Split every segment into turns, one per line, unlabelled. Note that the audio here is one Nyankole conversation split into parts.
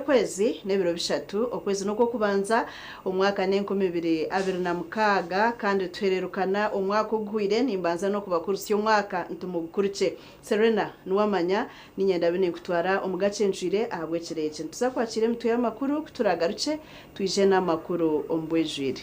y'okwezi n'ebiro bishatu, okwezi n'okw'okubanza, omwaka n'enkumi ibiri 26 kandi tuhererukana omwaka oguhwire nimbanza n'okubakurutsya omwaka nti mugukurukye. Serena, niwamanya, niinyenda mbe ninkutwara omu gacencwire ahabw'ekiro eki. Nituza kwakiira emitwe y'amakuru ku turaagarukye twije n'amakuru omu bwijwire.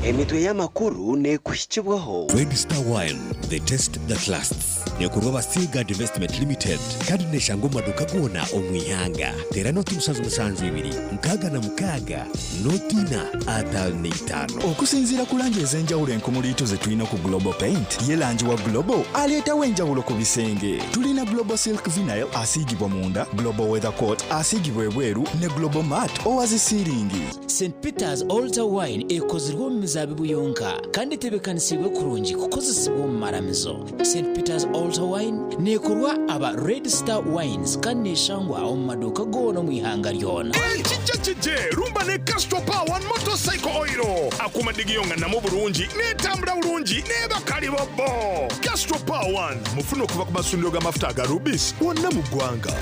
Emitwe y'amakuru neekuhikibwaho.
Red Star Wine, the taste that lasts. Neekorwa aba Seaguard Investment Limited kandi neeshangwa omu maduuka goona omu ihanga. Teera nooti 772 66 nooti ina 55.
Okusinziira ku langi ez'enjawulo enkumuliitu ze tulina ku Global Paint, ye langi wa Global aleetawo enjawulo ku bisenge. Tulina Global Silk Vinyl asiigibwa munda, Global Weather Coat asiigibwa ebweru ne Global Matt owa zi siiringi.
St Peter's Altar Wine ekozirwe omu mizaabibu yonka kandi etebeekanisiibwe kurungi kukozesibwa omu maramizo. St Peter's Altar Wine neekorwa aba Red Star Wines kandi neeshangwa omu maduuka goona omu ihanga ryona.
Ekijja kije rumba ne Castrol Power One Motorcycle Oil. Akuuma digiyonganamu bulungi, n'etambula bulungi n'eba kalibobbo. Castrol Power One mufune okuva ku masundiro g'amafuta aga Rubis wonna mu ggwanga.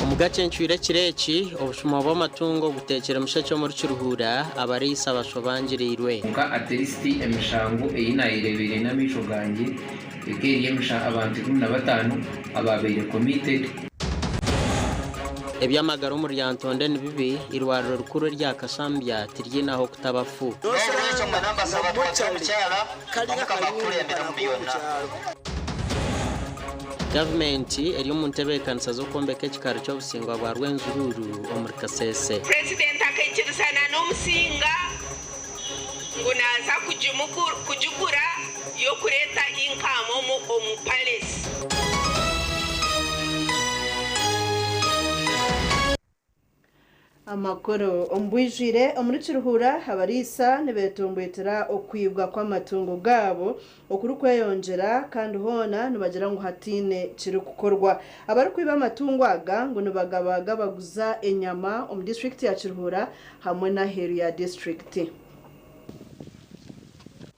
Omu gacencwire ekiro eki, obushuma bw'amatungo buteekire mushekye omuri Kiruhura, abariisa bashobangiriirwe.
Kwonka at least emishango ei naayereebeire n'amaisho gangye eka eri abantu 15 abaabaire committed.
Eby'amagara omuri Lyantonde ni bibi, eirwariro rikuru erya Kashambya tiryine ah'okuta abafu.
N'oshanga mochari kari nk'akayumba nako omu kyaro.
Gavumenti eri omu ntebeekanisa z'okwombeka ekikaari ky'obusingwa bwa Rwenzururu omuri Kasese.
Purezidenti akaikirizana n'Omusinga ngu naaza kugigura y'okureeta income omu Palace.
Amakuru omu bwijwire omuri Kiruhura, abariisa nibetomboitera okwibwa kw'amatungo gaabo okurikweyongyera kandi hoona nibagira ngu hataine kirikukorwa. Abarikwiba amatungo aga ngu nibagabaga baguza enyama omu disiturikiti ya Kiruhura hamwe n'aheeru ya disiturikiti.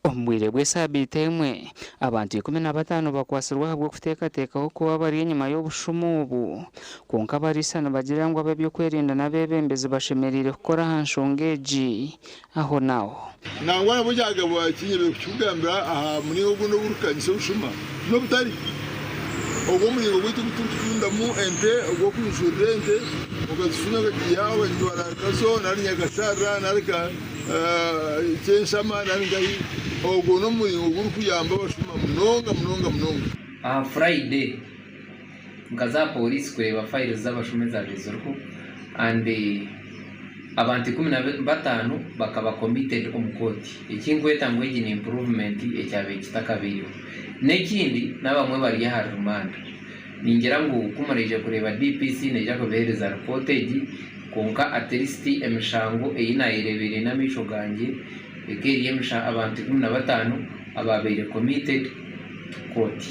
Omu bwire bw'esaabiiti emwe, abantu 15 bakwatsirwe ahabw'okuteekateekaho kuba bari enyima y'obushuma obu. Kwonka abariisa nibagira ngu ab'eby'okwerinda n'abeebembezi bashemereire kukora aha nshonga egi ahonaaho.
Nangwa nabwo kyagabwa kinyebire kukikugambira aha muringo ogundi ogurikukanyisa obushuma n'obutari ogwo omuringo gwaitu ogu turikutundamu ente ogw'okwinjurira ente okazifuna okagiiha okagitwara Kaso nari Nyakasharira nari Kyeshama nari nkahi, ogwo n'omuringo ogurikuyamba abashuma munonga munonga munonga.
Aha Friday nkaza aha pooriisi kureeba files z'abashuma ezaabaire ziriho and abantu 15 bakaba committed omu kooti. Eki nkweta ngu egi ni improvement ekyabaire kitakabaireho. N'ekindi n'abamwe bari aha remand. Ningira ngu ku muraije kureeba DPC neija kubaheereza ripoota egi. Kwonka at least emishango ei naayereebeire n'amaisho gangye eka eri abantu 15 abaabaire committed to court.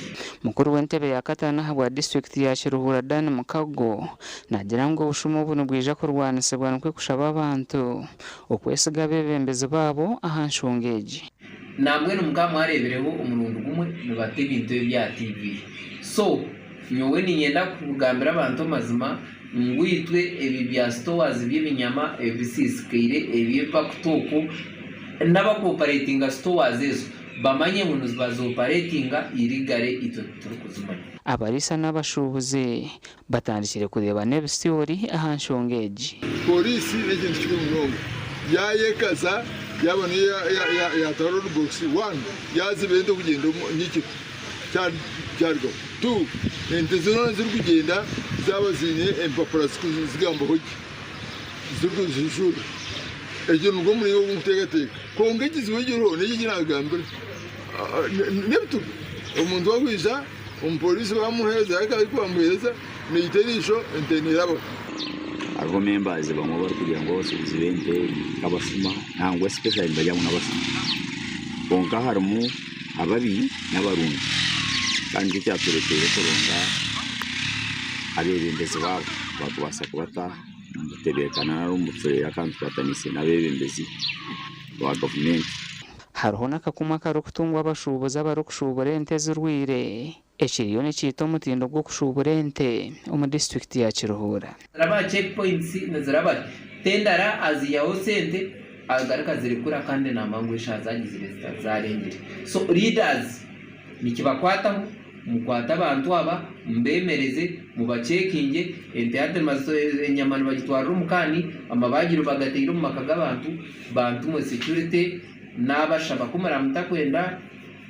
Mukuru w'entebe ya kataano ahabwa disiturikiti ya Kiruhura Dan Mukago naagira ngu obushuma obu nibwija kurwanisibwa nikwo kushaba abantu okwesiga abeebembezi baabo aha nshonga egi.
Nambwenu mukaba mwareebireho omurundi gumwe nibata ebintu ebi aha TV. So nyowe niinyenda kugambira abantu amazima Ngu itwe ebi bya stores by'ebinyama ebisiisikaire ebi ebi bakuta okwo n'abakuoperatinga stores ezo bamanye ngu nibazoperatinga illegally itwe titurikuzimanya.
Abariisa n'abashuubuzi batandikire kureeba n'ebitsyori aha nshonga egi.
Pooriisi n'ekintu kibi munonga. Yaayekaza yaaba niyo yaatwara roadblocks, one yaaziba ente kugyenda nyekiro. Kyarugaho. Tu, ente zoona zirikugyenda zaaba ziine empapura zirikuzigambaho gye, zirikuzijurira. Egyo nigwo muringo ogu ndikuteekateeka. Kwonka ekizibu ekiriho n'eki eki naagambire, n'ebituga. Omuntu wakwija omupooriisi bamuheereza ariko ku bamuheereza naita eriisho ente neerabaho.
Hariho members bamwe abarikugira ngu abashuubuzi b'ente nk'abashuma nangwa especially nibagira ngu n'abashuma kwonka harimu ababi n'abarungi kandi nikyo kyatureteire kuronda abeebembezi baabo abakubaasa kubata omu butebeekana nari omu bucureera kandi tukwataniise n'abeebembezi ba gavumenti.
Hariho n'akakumu akarikutungwa abashuubuzi abarikushuubura ente ezirwaire, ekiriyo nikiita omutindo gw'okushuubura ente omu disiturikiti ya Kiruhura.
Ziraba aha check points niziraba hi? Tendara aziihaho sente agaruka azirekura kandi nangwa ngu eshaaha zagizire zita zarengire. So leaders nikibakwataho mukwate abantu aba mubemereze mubacekinge ente hati enyama nibagitwarira omu kaani amabagiro bagateire omu maka g'abantu bantu mwe security nabashaba ku muraba mutakwenda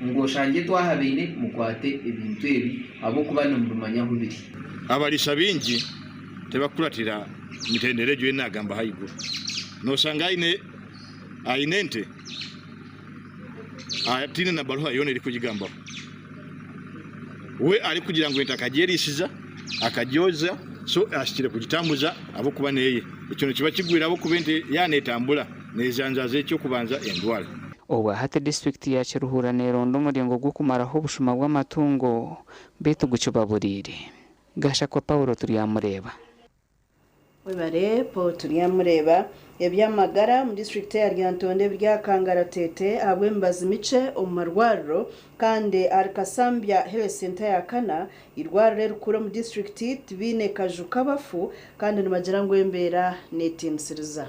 ngu oshangye twahabaine mukwate ebintu ebi ahabw'okuba nimubimanya ahu biri.
Abariisa baingi tibakukuratira mitendera egyo ei naagamba ahaiguru. Nooshanga aine aine ente ataine na baruha yoona erikugigambaho. We arikugira ngu ente akagyeriisiza, akagyoza so ahikire kugitambuza ahabw'okuba n'eye. Ekyo nikiba kigwire ahabw'okuba ente yaaba neetambura neejanjaaza eky'okubanza endwara.
Obwa hati disiturikiti ya Kiruhura neeronda omuringo gw'okumaraho obushuma bw'amatungo beitu gukibaburiire. Gashakwa Paul Turyamureeba.
Webare Paul Turyamureeba. Eby'amagara omu disiturikiti eya Lyantonde biri aha kangaratete ahabw'emibazi mikye omu marwariro kandi ahari Kasambya Health Centre ya kana, eirwariro erikuru omu disiturikiti tibaine kaju k'abafu kandi nibagira ngu embeera netiinisiriza.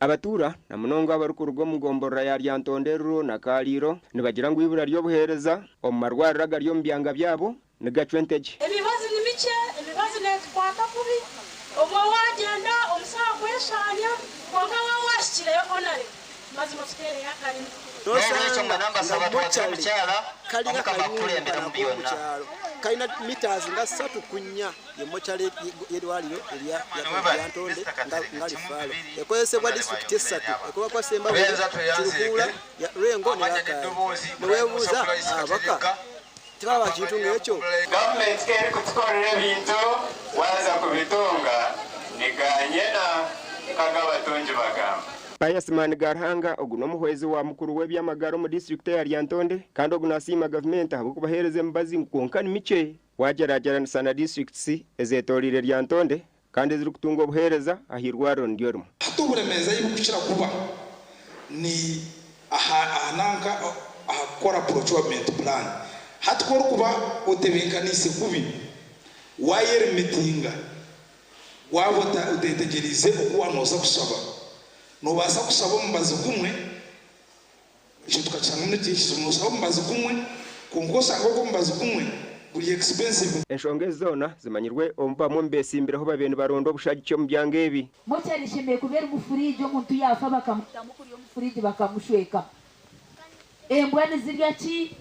Abatuura na munonga abarikuruga omu gomborora ya Lyantonde, Ruro na Kaaliiro nibagira ngu eibura ry'obuheereza omu marwariro agari omu byanga byabo nigacwa entegye.
Emibazi ni mikye, emibazi netukwata kubi, obwo wagyenda omusaho akweshaanya kwonka waaba wahikireyo onare mazima otuteereyo akarimi.
N'olwekyo mwena mbasaba twakire omukyala Omukama akukulembere mu byonna.
Kalina metres nga ssatu ku nnya ye mochari y'erwaliro erya Lyantonde nga lifaalo. Ekozesebwa disitulikiti essatu ekolwa Ssembabule, Kiruhura, Lwengo ne Rakai. Newebuuza ababaka tebaba kintu ng'ekyo?
Gavumenti ku erikutukorera ebintu waaza kubitunga niganyena nk'agu abatungi bagamba.
Pius Manigaruhanga ogu n'omuhwezi wa mukuru w'eby'amagara omu disiturikiti eya Lyantonde kandi ogu nasiima gavumenti ahabw'okubaheereza emibazi kwonka ni mikye wagyeragyeranisa na disiturikiti ezetoreire Lyantonde kandi ezirikutunga obuheereza ah'eirwariro niryo rimwe.
Hati oburemeezi ahi burikukira kuba ni aha aha nanka aha kukora procurement plan. Hati ku orikuba otebeekaniise kubi, waayerimitinga, waaba oteetegyereize oku waaba nooza kushaba, noobaasa kushaba omubazi gumwe, ekyo tukakishanga ngu nooshaba omubazi gumwe kwonka oshange ogwo omubazi gumwe guri expensive.
Enshonga ezi zoona zimanyirwe obu bamwe omu beesimbireho babaire nibaronda obushagiki omu byanga ebi.
Mochari eshemereire kuba erimu furiigi omuntu yaafa bakamutamu kuriya omu furiigi bakamushweka. Embwa nizirya ki?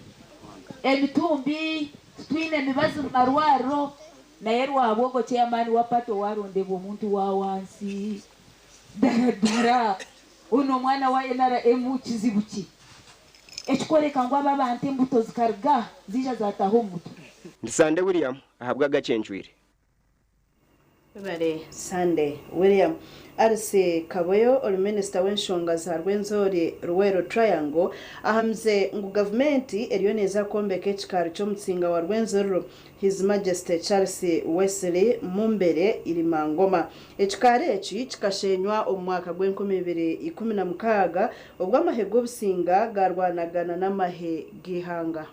Emitumbi, titwine mibazi mu marwariro. Naye Rwabwogo chairman wa party owarondebwa omuntu wa wansi ddala ddala onu omwana wa NRM kizibu ki ekikworeka ngu aba abantu embuto zikaruga zaija zataaha omu mutwe.
Ndi Sande William ahabw'Agacencwire.
Webare Sunday William. Alice Kaboyo ori minisita w'enshonga za Rwenzori Luweero Triangle ahamize ngu gavumenti eriyo neeza kwombeka ekikaari ky'omutsinga wa Rwenzururu His Majesty Charles Wesley Mumbere Irimangoma. Ekikaari eki kikashenywa omu mwaka gw'e 2016 obwo amahe g'obusinga garwanagana n'amahe g'eihanga.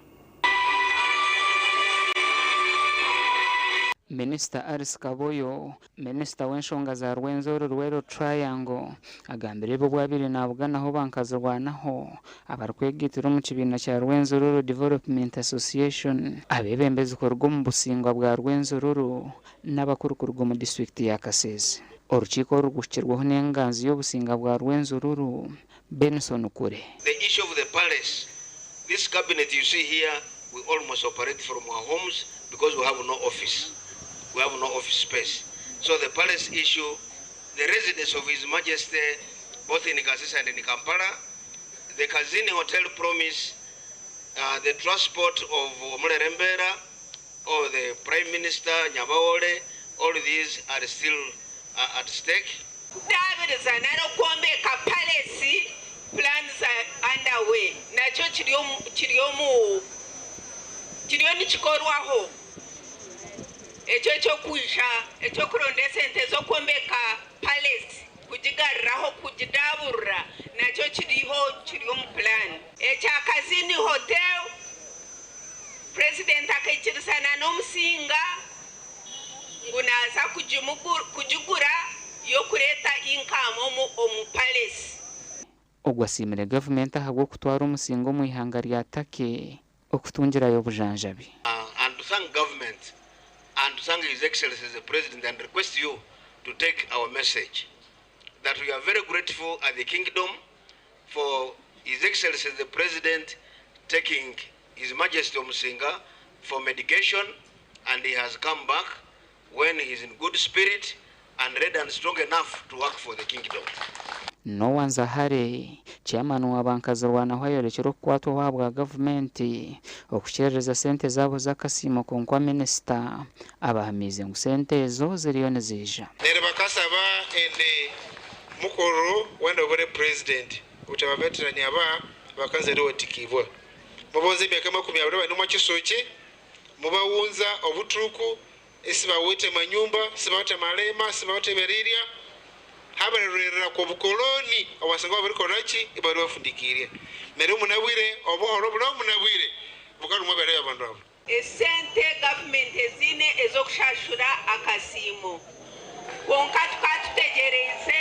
Minisita Alice Kaboyo, minisita w'enshonga za Rwenzori Luweero Triangle agambire ebi obu abaire nabuganaho bankazirwanaho abarikwegaitira omu kibiina kya Rwenzururu Development Association abeebembezi kuruga omu busingwa bwa Rwenzururu n'abakuru kuruga omu disiturikiti ya Kasese. Orukiiko oru rwihikirweho n'enganzi y'obusinga bwa Rwenzururu Benson Kure.
The issue of the palace, this cabinet you see here, we almost operate from our homes because we have no office. We have no office space. So the palace issue, the residence of His Majesty, both in Kasese and in Kampala, the Kazini Hotel promise, the transport of Omulere or the Prime Minister Nyabaole, all these are still at stake.
Kudaabiriza n'okwombeka palace, plans are underway, nakyo kiriyo nikikorwaho ekyo ekyokwija ekyokuronda esente z'okwombeka palace kugigaruraho kugidaaburura nakyo kiriho kiri. Hotel, Purezidenti akaikirizana n'Omusinga ngu naaza kugigura y'okureeta income omu Palace.
Ogu asiimire gavumenti ahabw'okutwara Omusinga omu ihanga rya Turkey okutungirayo obujanjabi.
And to thank government and to thank His Excellency the President and request you to take our message that we are very grateful at the Kingdom for His Excellency the President taking His Majesty Omusinga for medication and he has come back when he is in good spirit and ready and strong enough to work for the Kingdom.
Noah Nzahare, Chairman wa Bankazirwanaho ayorekire okukwatwaho ahabwa gavumenti okukyerereza sente zaabo z'akasiimo kwonka minisita abahamiize ngu sente ezo ziriyo niziija.
Neryo bakasaba ende mukuru wenda obure president uti abaveterani aba bakazere otikibwa. Mubonze emyaka 20 bali omwa Kisoki, mubawunza obutuku, sibawite manyumba, sibawite malema, sibawite berirya, habarerera ku bukoloni obasanga babirikora ki ibari bafundikirie. Neryo munabwire obuhoro buno munabwire bukarumwa bere abantu abo.
Esente gavumenti eziine ez'okushashura akasiimo. Kwonka tukaba tutegyereize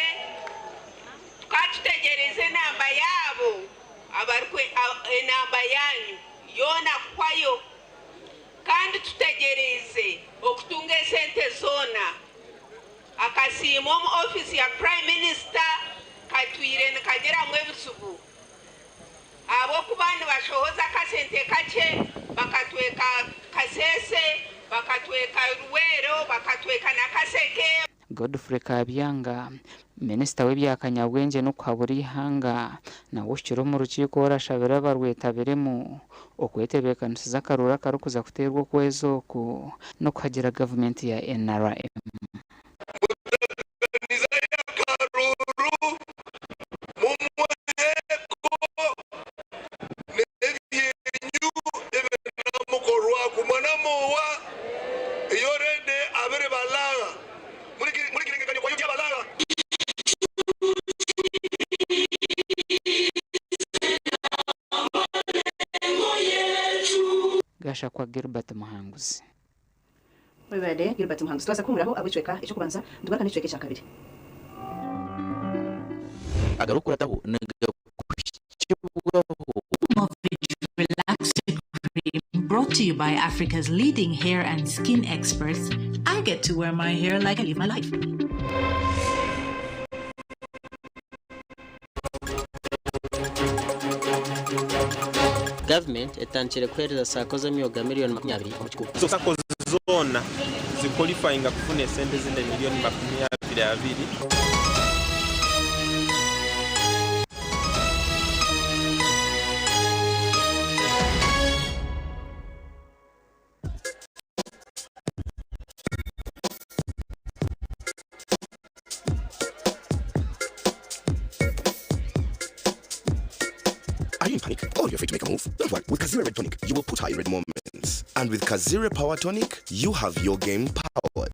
enamba yaabo, enamba yaanyu yoona kuhwayo. Kandi tutegyereize okutunga esente zoona. Akasiimo omu ofiisi ya Prime Minister katwire nikagiramu ebizibu. Ahabw'okuba nibashohoza akasente kakye bakatweka Kasese, bakatweka Luweero, bakatweka na Kaseke.
Godfrey Kabyanga, Minisita w'ebyakanyabwengye n'okuhabura eihanga nawe ohikire omu rukiiko orashabire abarwetabiremu okwetebeekanisiza akaruuru akarikuza kuteerwa okwezi oku n'okuhagira gavumenti ya NRM. Gashakwa Gilbert Muhanguzi.
Webale Gilbert Muhanguzi. Twaza kuhumuraho ahabw'ekicweka eky'okubanza, nitugaruka n'ekicweka ekyakabiri.
Agarikukurataho nigakuhikibwaho.
Movit Relaxer Cream, brought to you by Africa's leading hair and skin experts. I get to wear my hair like I live my life.
Gavumenti etandikire kuheereza saako z'emyoga miriyoni 20 omu kikuubo.
Ezo sacco zoona ziqualifyinga kufuna esente zino emilioni 22.
Are you in panic or you're afraid to make a move? Don't worry. With Kazira Red Tonic, you will put her in red moments. And with Kazira Power Tonic, you have your game powered.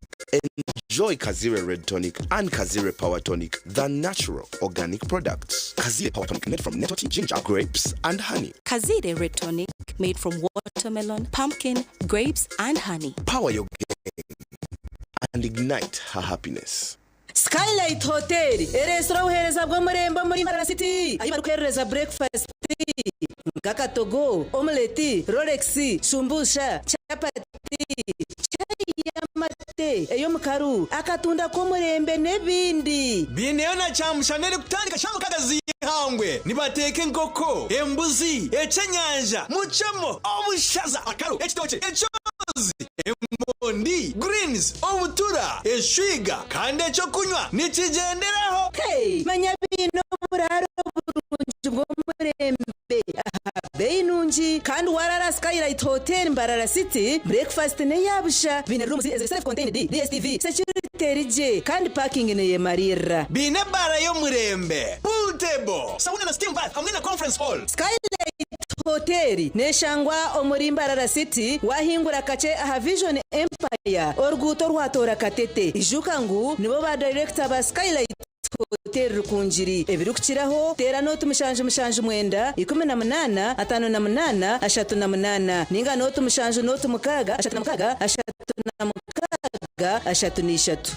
Enjoy Kazira Red Tonic and Kazira Power Tonic, the natural organic products. Kazira Power Tonic made from nettle tea, ginger, grapes, and honey.
Kazire Red Tonic made from watermelon, pumpkin, grapes, and honey.
Power your game and ignite her happiness.
Skylight Hotel ereetsire obuheereza bw'omurembe omuri Mbarara City ahu barikuheerereza breakfast nk'akatogo, omelette, rolex, shumbusha, chapati, chai y'amate, ey'omukaru, akatunda k'omurembe n'ebindi.
Biineyo na kyamushana erikutandika shaaha mukaaga z'eihangwe. Nibateeka enkoko, embuzi, eky'enyanja, mucemo, obushaza, akaro, ekitookye, ekyozi, emondi, greens, obutura, eshwiga kandi eky'okunywa nikigyenderaho.
Hey! Manya biine oburaaro burungi bw'omurembe aha beeyi nungi kandi waaraara Skylight Hotel Mbarara City, breakfast n'eya busha. Biine rooms eziri self contained, DSTV, security eri gye kandi parking neyemariirira.
Biine ebaara y'omurembe, pool table, sauna na steam bath hamwe na conference hall.
Skylight Hotel neshangwa omuri Mbarara City wahingura kakye aha Vision Empire oruguuto orwatoora Katete. Ijuka ngu nibo ba director ba Skylight. Hotel Rukungiri. Ebirikukiraho, teera nooti mushanju mushanju mwenda, 18, 58, 38 ninga nooti mushanju nooti mukaaga, 36, 36, 33.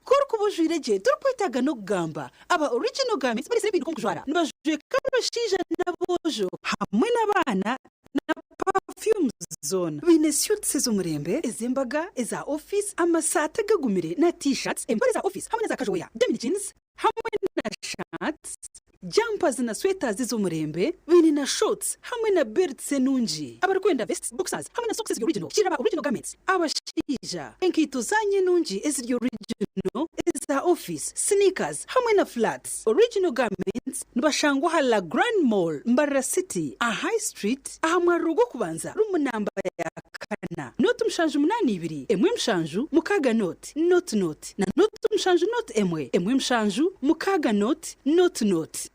Ku orikuba ojwaire gye torikwetaaga n'okugamba. Aba Original Garments bareetsire empinduka omu kujwara. Nibajweka abashaija n'aboojo hamwe n'abaana na perfumes zoona. Baine suits ez'omurembe, ez'embaga, eza ofiisi, amasaati agagumire na t-shirts, empare za ofiisi hamwe n'eza casual wear, denim jeans hamwe na shirts, jumpers na sweaters ez'omurembe. Baine na shorts hamwe na belts enungi. Abarikwenda vests, boxers hamwe na socks eziri original, kirira aba Original Garments. Abashaija, enkaito zaanyu enungi eziri original, eza ofiisi, sneakers hamwe na flats. Original Garments nibashangwa aha La Grande Mall, Mbarara City, aha High Street, aha mwariro gw'okubanza rumu namba ya kana, nooti 782 1 7 6 nooti nooti nooti na nooti 7 nooti 1 1 7 6 nooti nooti nooti.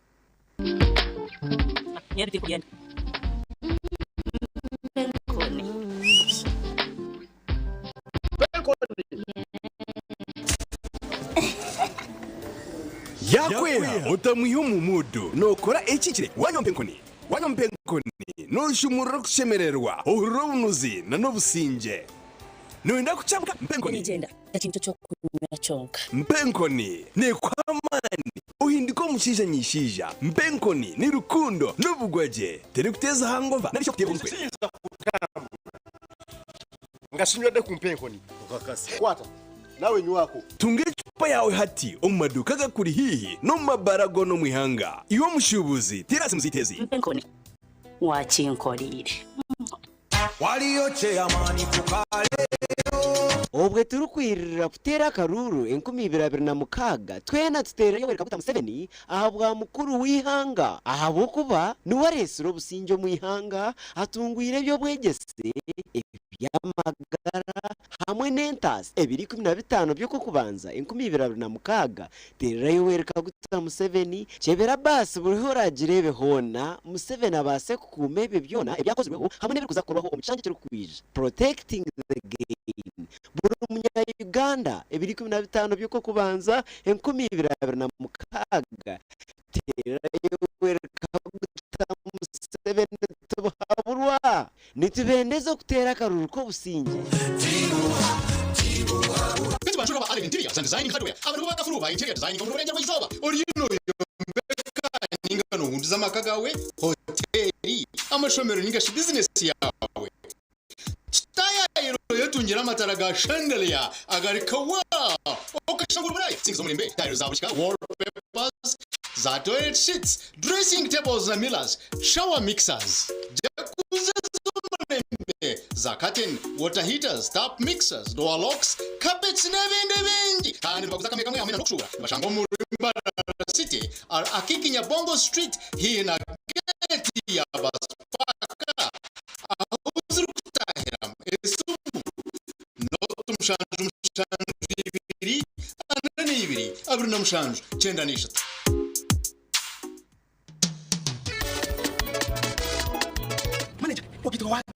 Yaakweha otamwiha omu muudu nookora ekihikire. Waanywa mpa enkoni, waanywa mpa enkoni, nooshumurura okushemererwa, ohurira obunuzi n'obusingye. Nooyenda kucamuka? Mpa enkoni. Mpa enkoni neekuha amaani ohindike omushaija nyishaija. Mpa enkoni ni rukundo n'obugwagye. Terikuteeza hangova nari shi okuteebwa omutwe.
Nga sinywedde ku mpa enkoni.
Okakasa.
Kwata, naawe nywako.
Tunga ecupa yaawe hati omu maduuka agakuri haihi n'omu mabaara goona omu ihanga. Iwe omushuubuzi, teera simu zaitu ezi.
Mpa enkoni wakinkoreire.
Waliyo chairman ku kaleero.
Obwe turikwirira kuteera akaruuru 2026, twena tuteere Yoweri Kaguta Museveni ahabwa mukuru w'eihanga ahabw'okuba niwe areetsire obusingye omu ihanga, atungwire eby'obwegyese, eby'amagara hamwe n'entaasa ebiro 15 by'Okwokubanza 2026. Teerera Yoweri Kaguta Museveni, kyebera baasi buri ahu oraagireebe hoona, Museveni abaase kukuuma ebyo byona ebyakozirweho hamwe n'ebirikuza kukorwaho omu kishangye ekirikwija. Protecting the gain. Buri munya-Uganda ebiro 15 by'Okwokubanza 2026, teerera Yoweri Kaguta Museveni tibuhaburwa! Nitubendeza okuteera akaruru k'obusingye.
Baingi banshura aba Allen Interiors and Designing Hardware aba nibo bakafuru ba interior designing omuri Burengyerwa Izooba. Oriyo noyombeka ninga nohunduza amaka gaawe, hoteeri, amashomero ninga shi bizinesi yaawe. Kitaayaayira oyetungire amatara ga chandelier agari kawa okashangura oburaaya. Sinki z'omurembe, tayiro za buri kika, wallpapers, za toilet sheets, dressing tables na mirrors, shower mixers, jacuzzi z'omurembe, za curtain, water heaters, tap mixers, door locks, carpets n'ebindi bingi. Kandi nibaguza kamwe kamwe hamwe n'okushuubura. Nibashangwa omuri Mbarara City, Akiiki Nyabongo Street haihi na geeti ya Baspaaka ahu zirikutahiramu esimu 07 7 42 27 93.
Manager, ogaitwa wagaitwa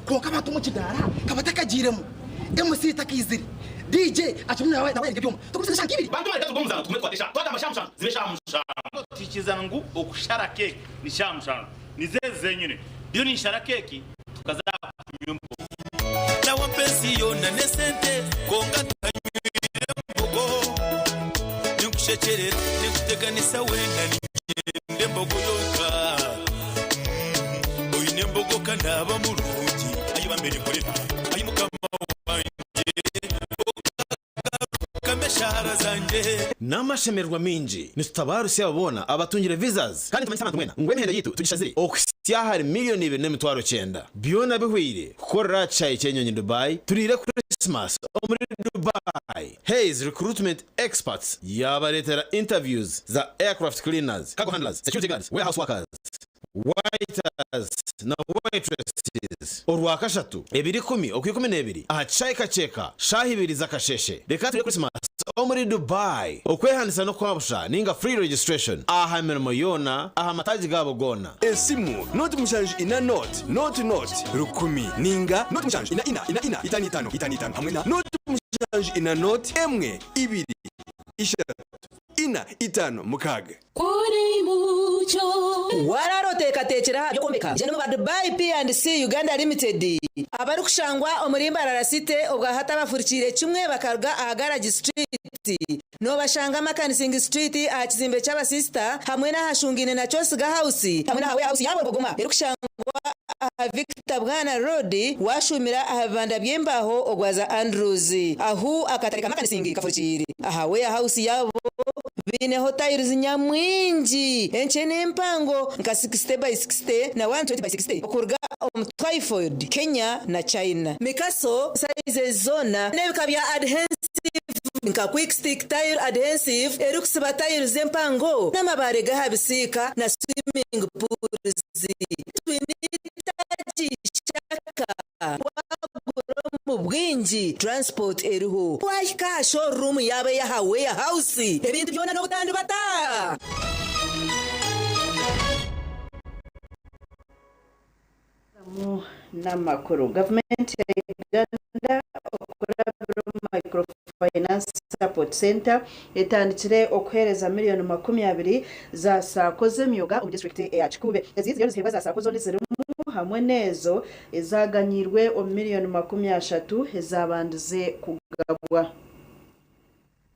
kwonka abantu omu kidaara kabatakagiiremu, MC takaizire, DJ akirimu nawayaringa ebyoma, tugumize n'eshaaha nk'ibiri.
Bantu bareka turuge omu muzaano tugume tukwate eshaaha. Twagamba shaaha mushanju, zibe shaaha mushanju.
Twikiriza ngu okushara keeki ni shaaha mushanju. Nizo ezi zenyine. Ndiyo ninshara keeki tukaza aha kunywa embogo.
Nawampa ensi yoona n'esente kwonka ntanywire mbogo. Ninkushekyerera ninkuteganisa weena niinyenda embogo yonka. Oine embogo ka naaba murungi ayi bambe ninkorera ayi mukama wangye okagarukamu eshaara zangye.
N'amashemererwa maingi nitutabaarusya abo boona abatungire visas kandi nitumanyisa abantu mwena ngu emihendo yaitu tugishazire okuhitsya ahari 2,900,000. Byona bihweire kukorera aha kishaayi ky'enyonyi Dubai turiire Christmas omuri Dubai. Hays Recruitment Experts yaabareetera interviews za aircraft cleaners, cargo handlers, security guards, warehouse workers, waiters na waitresses Orwakashatu, ebiro ikumi Okwikumineebiri aha kishaayi Kakyeka, shaaha ibiri z'akasheeshe. Reka turye Christmas omuri Dubai. Okwehandiisa n'okwabusha ninga free registration aha mirimo yoona aha mataagi gaabo goona.
Esimu, 074 0 0 1000 ninga 074 4 4 5 5 5 5 hamwe na 074 0 1 2 3.
4 5 6.
Kuri mucyo. Warara oteekateekire aha by'okwombeka? Gyenda omu ba Dubai P&C Uganda Limited abarikushangwa omuri Mbarara City obwahati abafurikiire kimwe bakaruga aha Garage Street. Noobashanga Makanising Street aha kizimbe ky'abasisita hamwe n'ahashungaine na Kyosiga House hamwe n'aha Warehouse yaabo Rwogoma erikushangwa aha Victor Bwana Road waashuumira aha bibanda by'embaaho ogwaza Andrews ahu akatare ka Makanising kafurikiire aha Warehouse yaabo. Baineho tiles nyamwingi enkye n'empango nka 60 by 60 na 120 by 60 okuruga omu Twyford, Kenya na China. Mikaso sizes zoona n'ebika bya adhensive nka Quick Stick Tile Adhensive erikusiba tiles empango n'amabaare g'aha bisiika na swimming pools. Twine itaagi Shaka. Wagura omu bwingi, transport eriho. Wahika aha showroom yaabo ey'aha warehouse, ebintu byona n'obutandibata.
N'amakuru. Gavumenti ya Uganda okurabira omu Microfinance Support Centre etandikire okuheereza miriyoni 20 za saako z'emyoga omu disiturikiti eya Kikuube. Ezi ziriyo niziheebwa za saako zoona ezirimu hamwe n'ezo ezaganyiirwe omu miriyoni 30 ezabandize kugabwa.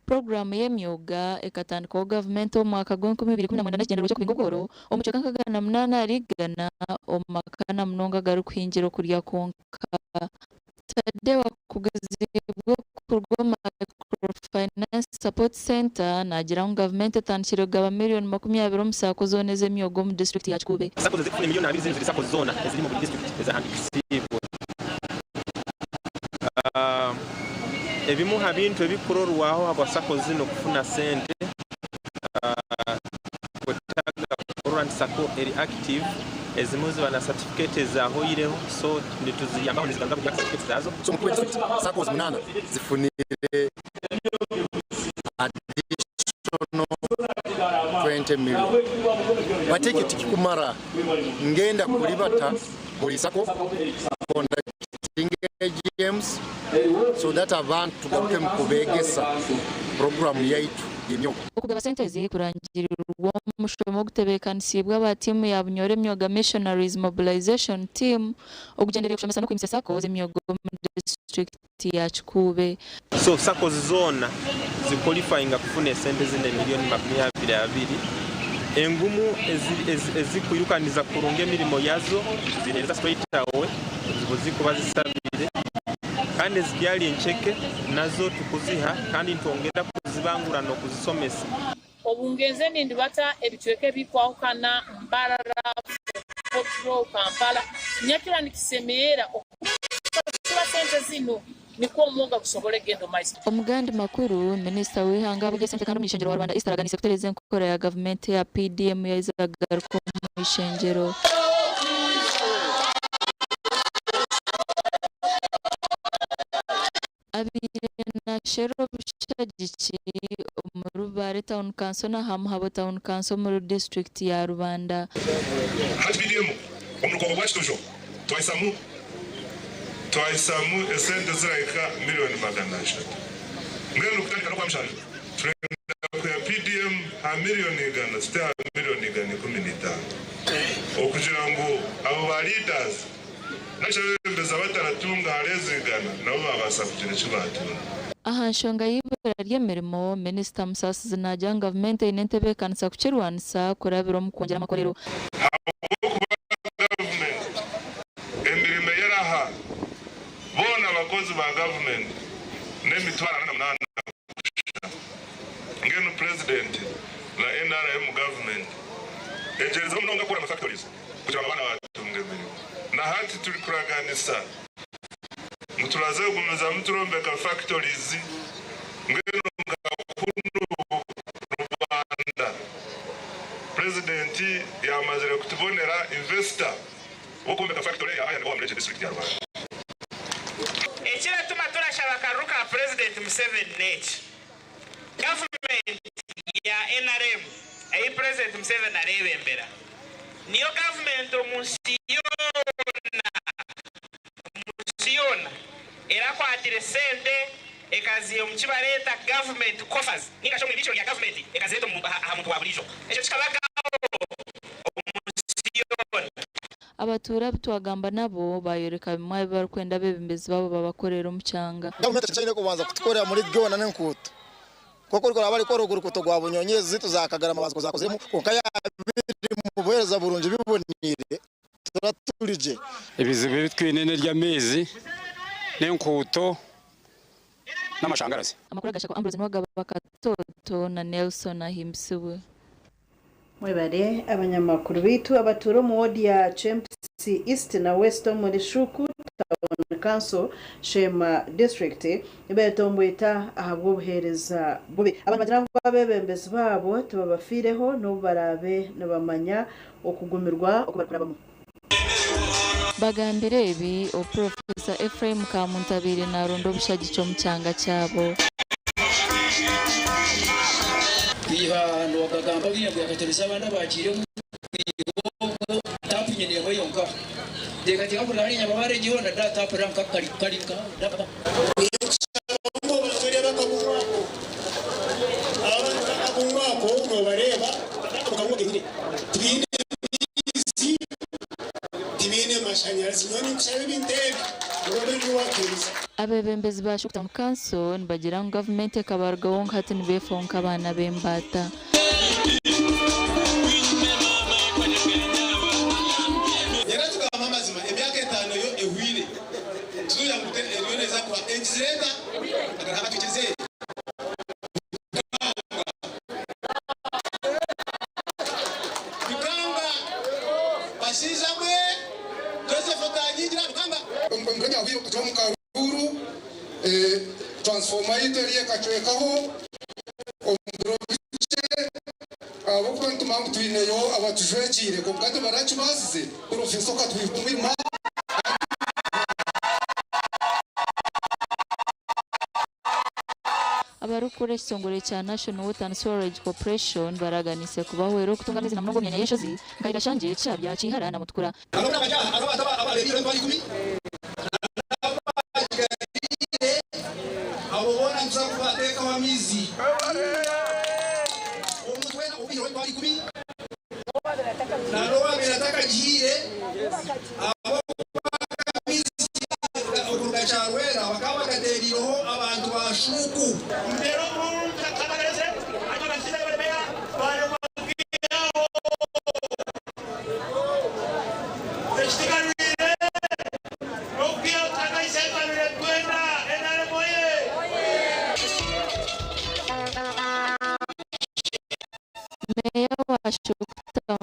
Puroguraamu y'emyoga ekatandikwaho gavumenti omu mwaka gw'enkumi ibiri ikumi na mwenda n'ekigyendererwa ky'okubinga obworo omu kicweka nka 8 ahari igana omu maka na munonga agarikuhingira okurya kwonka. Tadeo akugiziibwe kuruga omu Microfinance Support Centre naagira ngu gavumenti etandikire kugaba miriyoni 20 omu saako zoona ez'emyoga omu disiturikiti ya Kikuube.
Sacco ezirikufuna emiliyoni abiri zinu ziri sacco zoona eziri mu buri disiturikiti ezahandiikisiibwe. Ebimu ha bintu ebikurorwaho habwa sacco zinu kufuna sente, wetaaga kurora nti sacco eri active, ezimu ziba na certificate ezahoireho so nituziyambaho nizigaruza buhyaka certificate zazo.
So omu Kikuube district, SACCOs munaana zifunire additional 20 million but eki tikikumara ngenda kuribata buri SACCO conducting AGMs so that abantu tugarukemu kubegesa program yaitu y'emyoga.
Okugaba sente ezi kurangirirwa omushomo ogutebeekanisiibwe aba tiimu ya Bunyoro Emyoga Missionaries Mobilisation Team ogugyendereire kushomesa n'okwimutsya sacco z'emyoga omu disiturikiti ya Kikuube.
So SACCOs zoona zi qualifyinga kufuna esente zinu emiliyoni 22. Engumu ezikwirukaniza kurungi emirimo yazo tuzihereza straight away eziba zikuba zisabire kandi ezikyari enceke nazo tukuziha kandi nitwongera kuzibangura n'okuzisomesa.
Obu ngenze nindibata ebicweka ebikwahukana, Mbarara, Fort Portal, Kampala, nyakira nikisemeera okusasura sente zinu nikwo omwoga gusobole kugenda omu maiso.
Omu gandi makuru, Minisita w'eihanga ahabw'eby'esente kandi omuny'ishengyero wa Rubanda East araganiise kutereeza enkora ya gavumenti eya PDM yaiza kugaruka omu ishengyero. Abaire nasherura obushagiki omuri Bbaale Town Council na Hamuhabo Town Council omuri disiturikiti ya Rubanda.
Hati PDM omu rukooko rwa Kitojo twahisamu twahisamu esente zirahika miriyoni 300. Mbwenu kutandika n'Okwamushanju turenda kwiha PDM aha miriyoni 100 tute aha miriyoni 115 okugira ngu abo ba leaders N'akyabebembezi abataratunga hare ezigana nabo baabaasa kugira eki baatunga.
Aha nshonga y'eibura ry'emirimo, Minisita Musasizi naagira ngu gavumenti eine entebeekanisa kukirwanisa kurabira omu kwongyera amakorero.
Ahabw'okuba gavumenti emirimo ei eraha boona abakozi ba gavumenti n'emitwaro 48 kusha. Mbwenu Purezidenti na nrm gavumenti egyerizeho munonga kukora amafactories. Kugira ngu abaana baatunga emirimo. Na hati turikuraganisa ngu turaze kugumizamu turombeka factories mbwenu nka kunu Rwanda Purezidenti yaamazire kutubonera investor w'okwombeka factory eya iron ore omuri egi district ya Rubanda.
Ekiratuma turashaba akaruru ka Purezidenti Museveni n'eki, Gavumenti ya nrm ei Purezidenti Museveni areebembera niyo gavumenti omu nsi yoona omu nsi yoona erakwatire sente Ekaziiha omu kibareeta government coffers ninga shi omu ibiikiro rya government ekazireeta aha muntu wa buriijo. Ekyo kikabagaho omu nsi yoona.
Abatuura abu twagamba nabo bayoreka bimwe aha bi barikwenda abeebembezi baabo babakorere omu kyanga.
Gavumenti eki eine kubanza kutukorera muri byona n'enkuuto. Nk'oku orikureeba barikukora ogu rukuuto rwa Bunyonyi ezi zaitu za Kagarama bazikozire kwonka yaaba biri omu buheereza burungi biboneire turaba turi gye.
Ebizibu ebi twine n'eby'amaizi n'enkuuto n'amashangarazi.
Amakuru agashakwa Ambrose Nuwagaba Katoto na Nelson Ahimbisibwe.
Mwebare abanyamakuru baitu abatuura omu ward ya Kyempisi East na West omuri Shuku Town Council, Sheema District nibetomboita ahabw'obuheereza bubi. Abantu nibagira ngu abeebembezi baabo tibabafiireho n'obu baraabe nibamanya okugumirwa oku barikurabamu.
Bagambire ebi obu Purofesa Ephraim Kamuntu abaire naronda obushagiki omu kyanga kyabo.
Kwiha nowagagamba buriya ngu yakatebeza abandi abagiiremu kwiha obwo tapu nyine emwe yonka nteekateeka kuruga hariya Nyamabare yoona da tapu era nka kari kari nka da.
Abeebembezi ba Shuku Town Council nibagira ngu gavumenti ekabarugaho nka hati nibeefaho nk'abaana b'embaata.
Nyenda tugamba amazima emyaka etaano yo ehwire tuzuura ngu eriyo neeza kuha egizire eta agatwikirize. Rukanga bashaija mwe Joseph otanyingira Rukanga.
Omukonya ahwire okuza omu karuuru, transformer yaitu eriyo ekacwekaho omu biro bikye ahabw'okuba nitumanya ngu twineyo abatujwekiire kwonka tibarakibaasize. Purofesa okatwiha omwirima.
Abarikukora ekitongore kya National Water and Sewerage Corporation baraganiise kubahwera okutunga amaizi na munonga omu myanya y'enshozi nka Irashangye, Kishabya, Kiihara na Mutukura. Meeya wa Shuku Town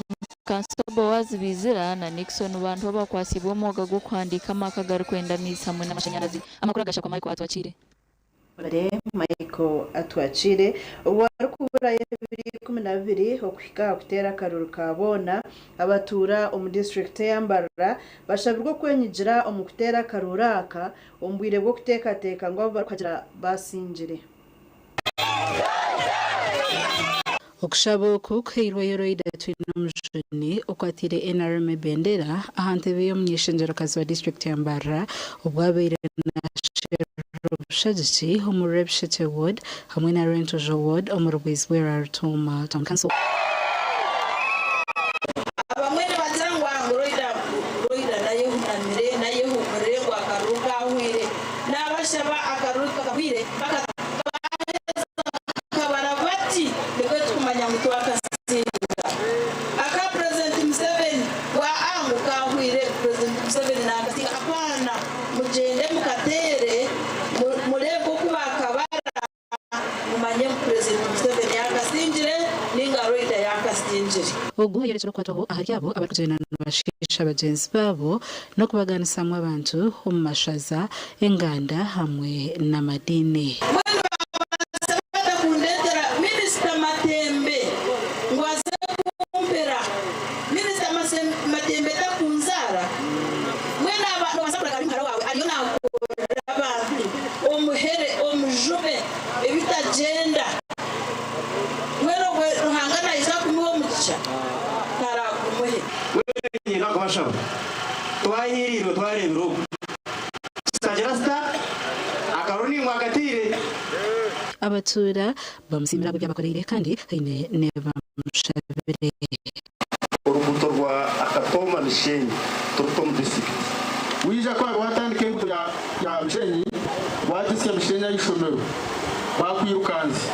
Council Boaz Bizira na Nixon Bantu abakwatsibwe omwoga gw'okuhandiika amaka agarikwenda amaizi hamwe n'amashanyarazi. Amakuru agashakwa Michael Atwakire.
Mwebare Michael Atwakire obu arikuburayo ebiro 12 okuhika aha kuteera akaruru ka boona, abatuura omu disiturikiti eya Mbarara bashabirwe okwenyigira omu kuteera akaruru aka omu bwire bw'okuteekateeka ngu abu barikuhagira basingire.
Okushaba oku kuhairweyo Loida Twinomujuni okwatiire NRM ebendera aha ntebe y'omuny'eishengyerokazi wa disiturikiti ya Mbarara obu abaire nasherura obushagiki omuri Rwebishekye Ward hamwe na Rwentojo Ward omuri Bwizibwera Rutooma Town Council.
Abamwe nibagira ngu ngu Loida Loida nayehunamire nayehumurire ngu akaruru kahwire. Nabashaba akaruru tikakahwire mpaka baheza bakabara bati nibwo tukumanya ngu twakasinga. Aka President Museveni ngu aa ngu kahwire President Museveni nakasinga apaana mugyende mukateere mureebe oku bakabara mumanye ngu President Museveni yakasingire ninga Loida yakasingire.
Ogu ayorekire okukwatwaho ahari abo abarikugyenda nibashiisha bagyenzi baabo n'okubaganisamu abantu omu mashaza, enganda hamwe n'amadiini.
Mbwenu babaasa bata kundeetera Minisita Matembe ngu aze kumpera? Minisita Matembe takunzaara? Mbwenu aba noobaasa kuraga ahari muhara waawe ariyo naakorera abantu omuhere, omujume ebitagyenda. Mbwenu obwo Ruhanga naija kumuha omugisha? Taraagumuhe.
Niinyenda kubashaba twahiiriirwe twareebire oku tutagira sita akaruru naimwe mwakataire.
Abatuura bamusiimire ahabw'ebyabakoreire kandi haine n'ebi bamushabire.
Oruguuto rwa Akatooma Mishenyi turuta omu disiturikiti.
Waija ku waabaire watandika enguuto ya Mishenyi waagisya Mishenyi aha ishomero baakwirukanzya.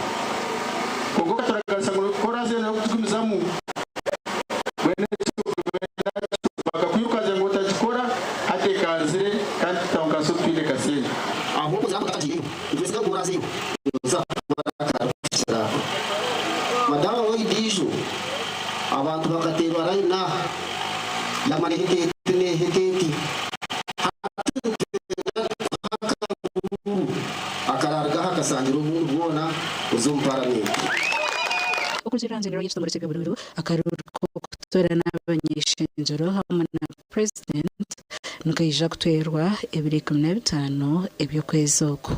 Kwonka okaturaganisa ngu koraasi yoona ey'okugigumizamu mbwenu ekyo bakakwirukanzya ngu otagikora hati ekanzire kandi tutaho nka nsi twine kasente.
Ahabw'okugira ngu takagiireyo, nitwesiga ngu ku oraazeyo noija kukora akarikukira aho. Madaama w'eidiijo, abantu bakateerwa layini aha, yamara ehika eti n'ehika eti. Hati nitwenda kuha akaruuru akaraarugaho akasangira obundi bwona buze omu paramenti.
Okurugiirira aha ngyererwa y'ekitongore ky'eby'oburuuru, akaruuru k'okutoorana abany'eishengyero hamwe na Purezidenti nikaija kuteerwa ebiro 15 eby'okwezi oku.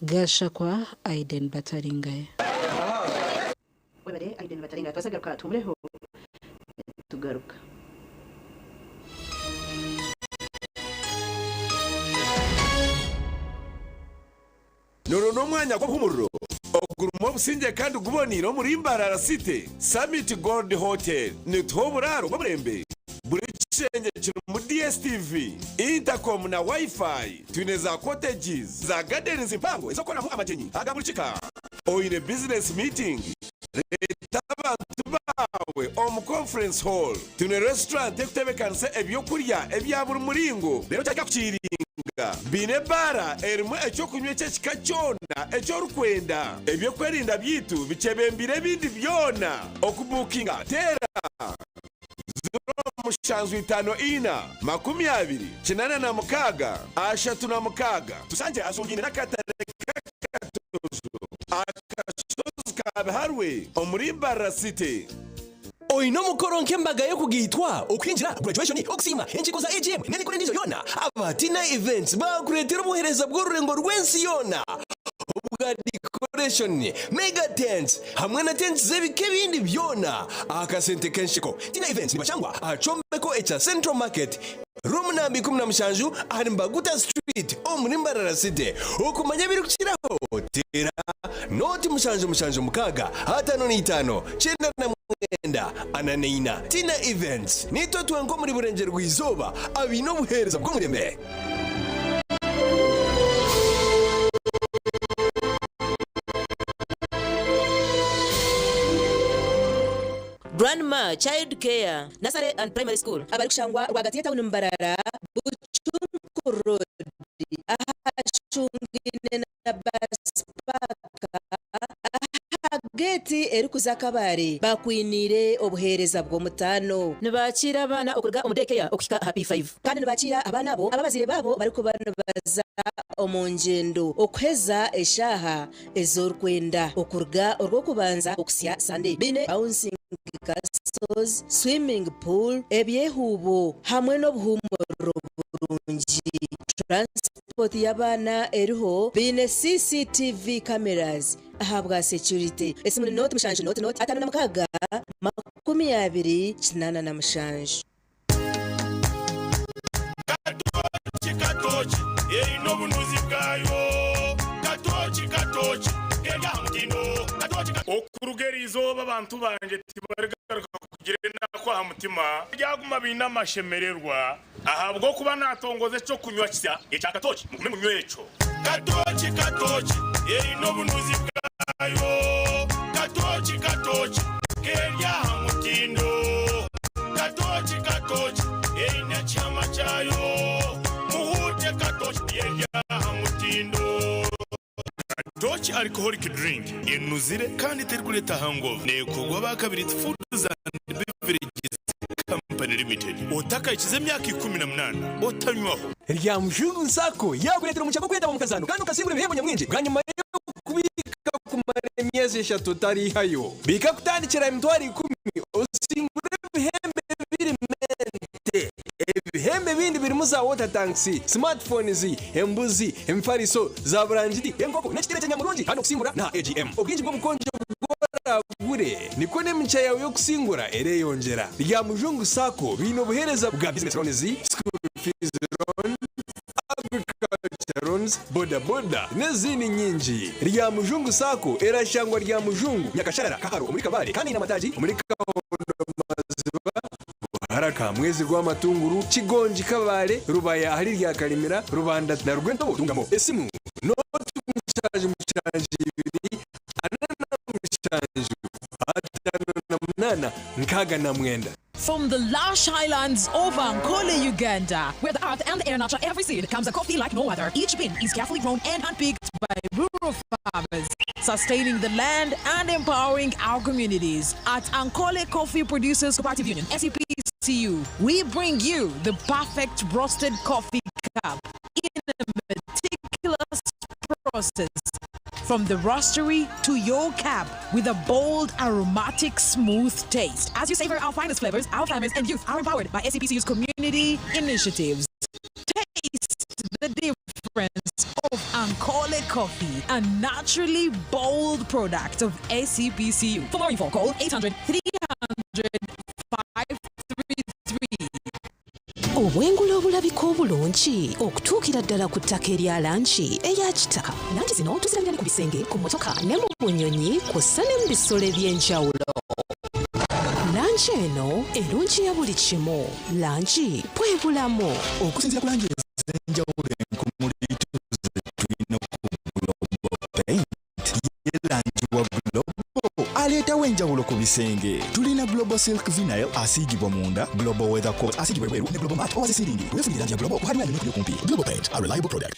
Gashakwa Aiden Bataringaya.
Webare Aiden Bataringaya twaza garuka tuhumureho tugaruka.
Noronda omwanya gw'obuhumuriro ogurimu obusingye kandi guboneire omuri Mbarara City? Summit Gold Hotel netuha oburaaro bw'omurembe. Buri kishengye kirimu DSTV, intercom na Wi-Fi. Twine za cottages, za gardens mpango ez'okukoreramu amagyenyi aga buri kika. Oine business meeting? Reeta abantu baawe omu conference hall. Twine restaurant erikutebeekanisa eby'okurya ebya buri muringo reero kyahika kukiiringa. Baine ebaara erimu eky'okunywa eky'ekika kyona eki orikwenda. Eby'okwerinda byaitu bikyebembeire ebindi byona. Okubuukinga teera 0754 20 86 36. Tushangye ahashungaine n'akatare k'Akatojo, akashozi ka Biharwe omuri Mbarara City.
Oine omukoro nk'embaga y'okugaitwa, okuhingira, graduation, okusiima, enkiiko za AGM n'emikoro endiijo yoona? Aba Tina Events baakureetera obuheereza bw'orurengo rw'ensi yoona obwa decoration, mega tents hamwe na tents z'ebika ebindi byona aha kasente k'ensheko. Tina Events nibashangwa aha kyombeko ekya Central Market, Room namba 17 ahari Mbaguta Street omuri Mbarara City. Okumanya ebirikukiraho teera nooti 776 55 99 44. Tina Events niitwe twenka omuri Burengyerwa Izooba abaine obuheereza bw'omurembe.
Grandma Child Care Nursery and Primary School abarikushangwa rwagati y'etawuni Mbarara, Buchunku Road ahashungaine na Bus Park aha geeti erikuza Kabale bakwiniire obuheereza bw'omutaano. Nibaakiira abaana okuruga omu Day Care okuhika aha P5. Kandi nibaakiira abaana abo abu abazaire baabo barikuba nibaza omu ngyendo okuheza eshaaha ezi orikwenda okuruga Orwokubanza okuhitsya Sande. Baine bouncing castles, swimming pool, ebyehuubo hamwe n'obuhuumuriro burungi. Transport y'abaana eriho, baine CCTV cameras ahabwa security. Esimu ni nooti mushanju nooti nooti 56 20 87.
Katooki katooki eine obunuzi bwayo Katooki katooki keri aha mutindo Katooki ka.
Okuruga eri izooba abantu bangye tibarigaruka kugira enaku aha mutima, baryaguma baine amashemererwa, ahabw'okuba naatongoza eky'okunywa kisya ekya katooki, mugume munywe ekyo.
Katooki katooki eine obunuzi bwayo Katooki katooki keri aha mutindo Katooki katooki eine ekihama kyayo Muhuute katooki eri aha mutindo. Katooki Alcoholic Drink enuzire kandi terikureeta hangover neekorwa aba Kabiriti Foods and Beverages Company Limited. Otakahikize emyaka 18 otanywaho.
Rya Mujungu Sacco yaakureetera omugisha gw'okwetaba omu kazaano kandi okasingura ebihembo nyamwingi bwanyima y'okubiika kumara emyezi eshatu otariihayo. Biika kutandikira aha 100,000 osingure ebihembo ebiri mente. Ebihembo ebindi birimu za water tanks, smart phones, embuzi, emifariso, za burangiti, enkoko n'ekitebe ky'enyamurungi kandi okusingura n'aha AGM. Obwingi bw'obukonjo bw'oragure nikwo n'emigisha yaawe y'okusingura ereyongyera. Rya Mujungu Sacco baine obuheereza bwa business loans, school fees loan, agriculture loan, Drones, Boda Boda n'ezindi nyingi. Ryamujungu Sacco erashangwa Ryamujungu, Nyakasharara, Kaharo omuri Kabale kandi eine amataagi omuri Kahondo Maziba, Buharaka, Mwezi Rwamatunguru, Kigongi, Kabale, Rubaya ahari Ryakarimira, Rubanda na Rwentobo Ntungamo. Esimu, Nooti 72 47 58 69.
From the lush highlands of Ankole, Uganda, where the earth and the air nurture every seed, comes a coffee like no other. Each bean is carefully grown and handpicked by rural farmers, sustaining the land and empowering our communities. At Ankole Coffee Producers Cooperative Union, SEPCU, we bring you the perfect roasted coffee cup in a meticulous process. From the roastery to your cup with a bold, aromatic, smooth taste. As you savor our finest flavors, our farmers and youth are empowered by SAPCU's community initiatives. Taste the difference of Ankole Coffee, a naturally bold product of ACPCU. For more info, call 800 300 533.
Obwengula obulabika obulungi okutuukira ddala ku ttaka erya langi eya kitaka. Langi zino tuzirabira ne ku bisenge, ku mmotoka ne mu bunyonyi kw'ossa ne mu bisolo eby'enjawulo. Langi eno erungiya buli kimu. Langi bwe bulamu.
Okusinziira ku langi ez'enjawulo enkumuliitu ze tulina ku Global Paint, ye langi wa Global aleetawo enjawulo ku bisenge. Tulina Global Silk Vinyl asiigibwa munda, Global Weather Coat asiigibwa ebweru ne Global Matte owa zisiringi. Weefunire langi ya Global ku hardware yonna ekuli okumpi. Global Paint, a reliable product.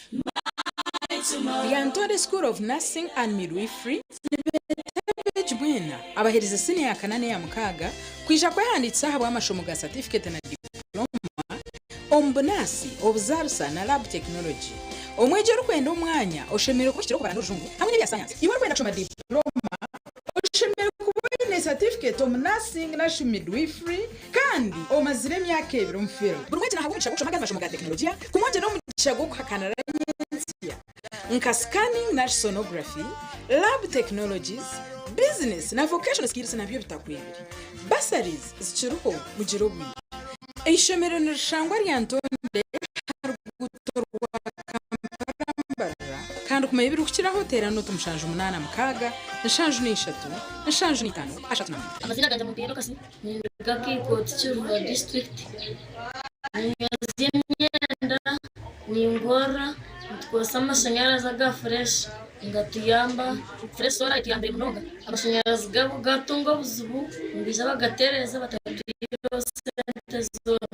Lyantonde School of Nursing and Midwifery nibeeta bwena abaheereza siniya ya kana n'eya mukaaga kwija kwehandiikisa ahabw'amashomo ga satifiketi na diploma omu bunaasi, obuzaarisa na lab technology. Omwegi orikwenda omwanya oshemereire kuba ohikire okubara n'orujungu hamwe n'ebya sayansi. Iwe orikwenda kushoma diploma oshemereire kuba oine satifiketi omu nursing narishi midwifery kandi omazire emyaka ebiri omu field. Buri mwegi nahabwa omugisha gw'okushoma agandi mashomo ga tekinologiya kumwongyera omugisha gw'okuhakanira nyentsya nka scanning narishi sonography, lab technologies, business na vocational skills nabyo bitakwebire. Bursaries zikiriho mugire obwire. Eishomero nirishangwa Lyantonde aha ruguuto rwa Kampala-Mbarara kandi kumanya ebirikukiraho teera nooti 76 73 75 39.
Amazina gangye Mumpiire Dorcas, ninduga Kiikoti Kiruhura disiturikiti. Ninyozya emyenda, ningorora, nitukozesa amashanyarazi aga fureshi nigatuyamba, fureshi soora etuyambire munonga. Amashanyarazi gabo gatunga obuzibu nibaija bagatereeza batatwihireho sente zoona.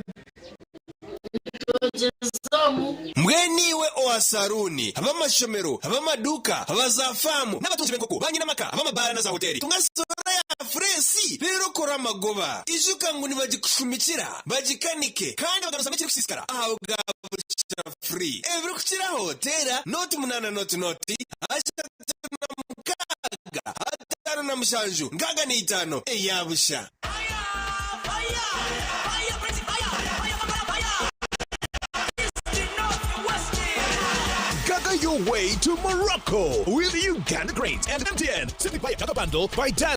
Nitwogyeza omu.
Mbwenu iwe owa saruuni, ab'amashomero, ab'amaduuka, aba zaafaamu, n'abatunzi b'enkoko, baanyinamaka, ab'amabaara na zaahoteeri, tunga soora ya fureesi reero okore amagoba. Ijuka ngu nibagikushumikira, bagikanike, kandi bagaruzamu ekirikusiisikara aha bwa busha free. Ebirikukiraho, teera nooti munaana nooti nooti, 36 57 65 eya busha.
Gaga your way to Morocco with Uganda Cranes and MTN. Simply buy a data bundle by dialing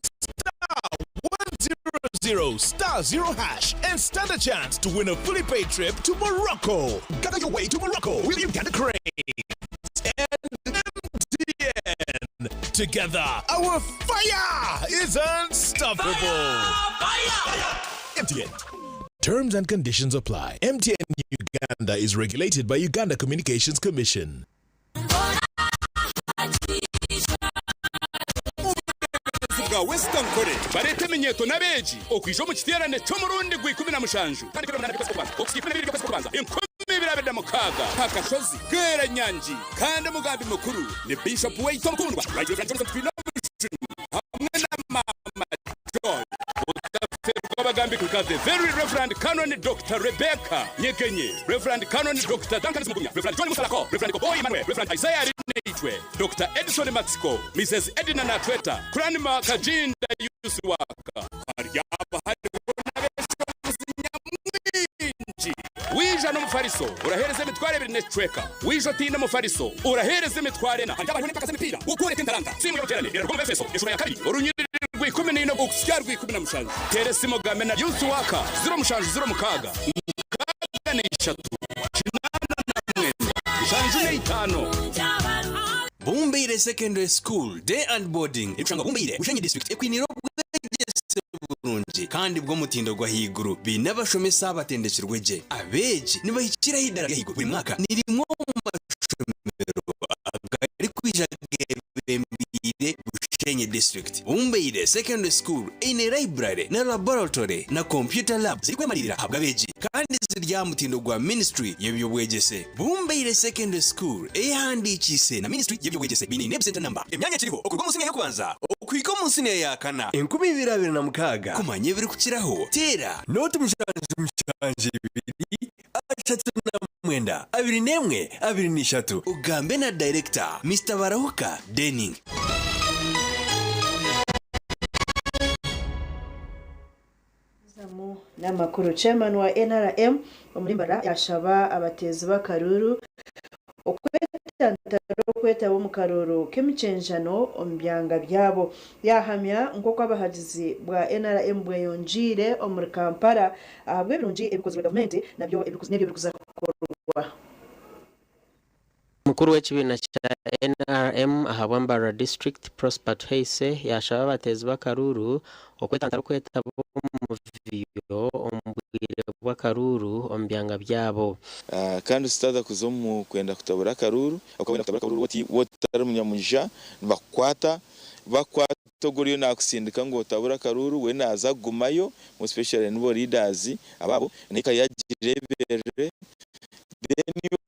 star 100 star 0 hash and stand a chance to win a fully paid trip to Morocco. Gaga your way to Morocco with Uganda Cranes and MTN. Together, our fire is unstoppable. MTN. Terms and conditions apply. MTN Uganda is regulated by Uganda Communications Commission.
Bwa West Ankole bareeta eminyeeto n'abeegi okwija omu kiteerane ky'omurundi gwa 17 kutandikira omunana by'okwezi kw'okubanza okuhitsya 12 by'okwezi kw'okubanza 2026 aha kashozi Bweranyangi kandi omugambi mukuru ni Bishop waitu omukundwa Right Rev Johnson Twinobujuni hamwe na Maama Joy Otafeerwa abagambi nka The Very Rev Canon Doctor Rebecca Nyegenye, Rev Canon Doctor Duncan Mugumya, Rev John Musalako, Rev Koboyi Emmanuel, Rev Isaiah Arinaitwe, Doctor Edison Matsiko, Mrs Edna Natweta, Grandma Kajinda Yusuwaka. Haryaba hariho n'abeshozi nyamwingi. Wija n'omufariso oraheereza emitwaro ebiri n'ekicweka. Wija otaine mufariso oraheereza emitwaro ena. Haryaba hariho n'empaka z'emipiira okworeka entaranta. Simu y'oruteerane eraruga omu Efeso eshuura ya kabiri orunyiriri rwa 14 okuhitsya aha rwa17. Teera esimu ogambe na Youth Worker 07 06 63 85.
Bumbeire Secondary School Day and Boarding erikushangwa Bumbeire, Bushenyi District ekwiniire obwegyese burungi kandi bw'omutindo gw'ahaiguru. Baine abashomesa abatendekirwe gye. Abeegi nibahikira aha idaara ry'ahaiguru buri mwaka. Ni rimwe omu mashomero agarikwija gebembeire Bushenyi District. Bumbeire Secondary School eine library na laboratory na computer lab zirikwemariirira ahabw'abeegi kandi ziri aha mutindo gwa Ministry y'eby'obwegyese. Bumbeire Secondary School eyehandiikiise na Ministry y'eby'obwegyese baine NEB Centre Number. Emyanya ekiriho okuruga omu siniya y'okubanza okuhika omu siniya ya kana 2026. Kumanya ebirikukiraho teera nooti 7 7 39 21 23 ogambe na Director Mister Barahuka Denning.
Zamu n'amakuru. Chairman wa NRM omuri Mbarara yashaba abateezi b'akaruuru okwetantara okwetaba omu karuuru k'emikyenjano omu byanga byabo. Yahamya nk'oku abahagizi bwa NRM bweyongyeire omuri Kampala ahabw'ebirungi ebikozirwe gavumenti nabyo n'ebyo ebirikuza kukorwa.
Mukuru w'ekibiina kya NRM ahabwa Mbarara District, Prosper Tuheise yaashaba abateezi b'akaruuru okwetantara okwetaba omu muvuyo omu bwire bw'akaruuru omu byanga byabo.
Kandi tutaza kuza omu kwenda kutabura akaruuru, ahabw'okuba wenda kutabura akaruuru oti otari munyamugisha nibakukwata, bakukwata ogwo oriyo nakusindika ngu otabure akaruuru we naza kugumayo more especially nibo leaders abaabo n'eka ye agireberere then iwe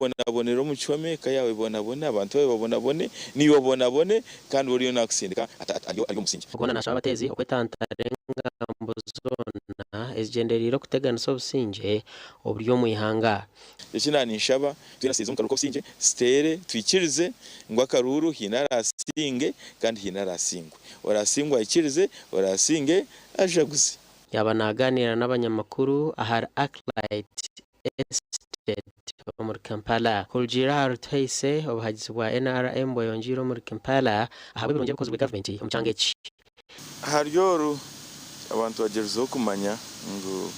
obonabonere omu kihome eka yaawe ebonabone abantu baawe babonabone naiwe obonabone kandi we oriyo nakusindika ari omusingye.
Ogwo nashaba abateezi okwetantara engambo zoona ezigyendereire okuteganisa obusingye oburi omu ihanga.
Eki naninshaba twena tuteeze omu karuuru k'obusingye tuteere twikirize ngu akaruuru haine arasinge kandi haine arasingwe. Orasingwe aikirize, orasinge ajaguze.
Yaaba naaganiira n'abanyamakuru ahari Arclight Estate omuri Kampala. Kurugiirira ahari Tuheise, obuhagizi bwa NRM bweyongyeire omuri Kampala ahabw'ebirungi ebikozirwe gavumenti omu kyanga eki.
Ahari oru, abantu bagyerizeho kumanya ngu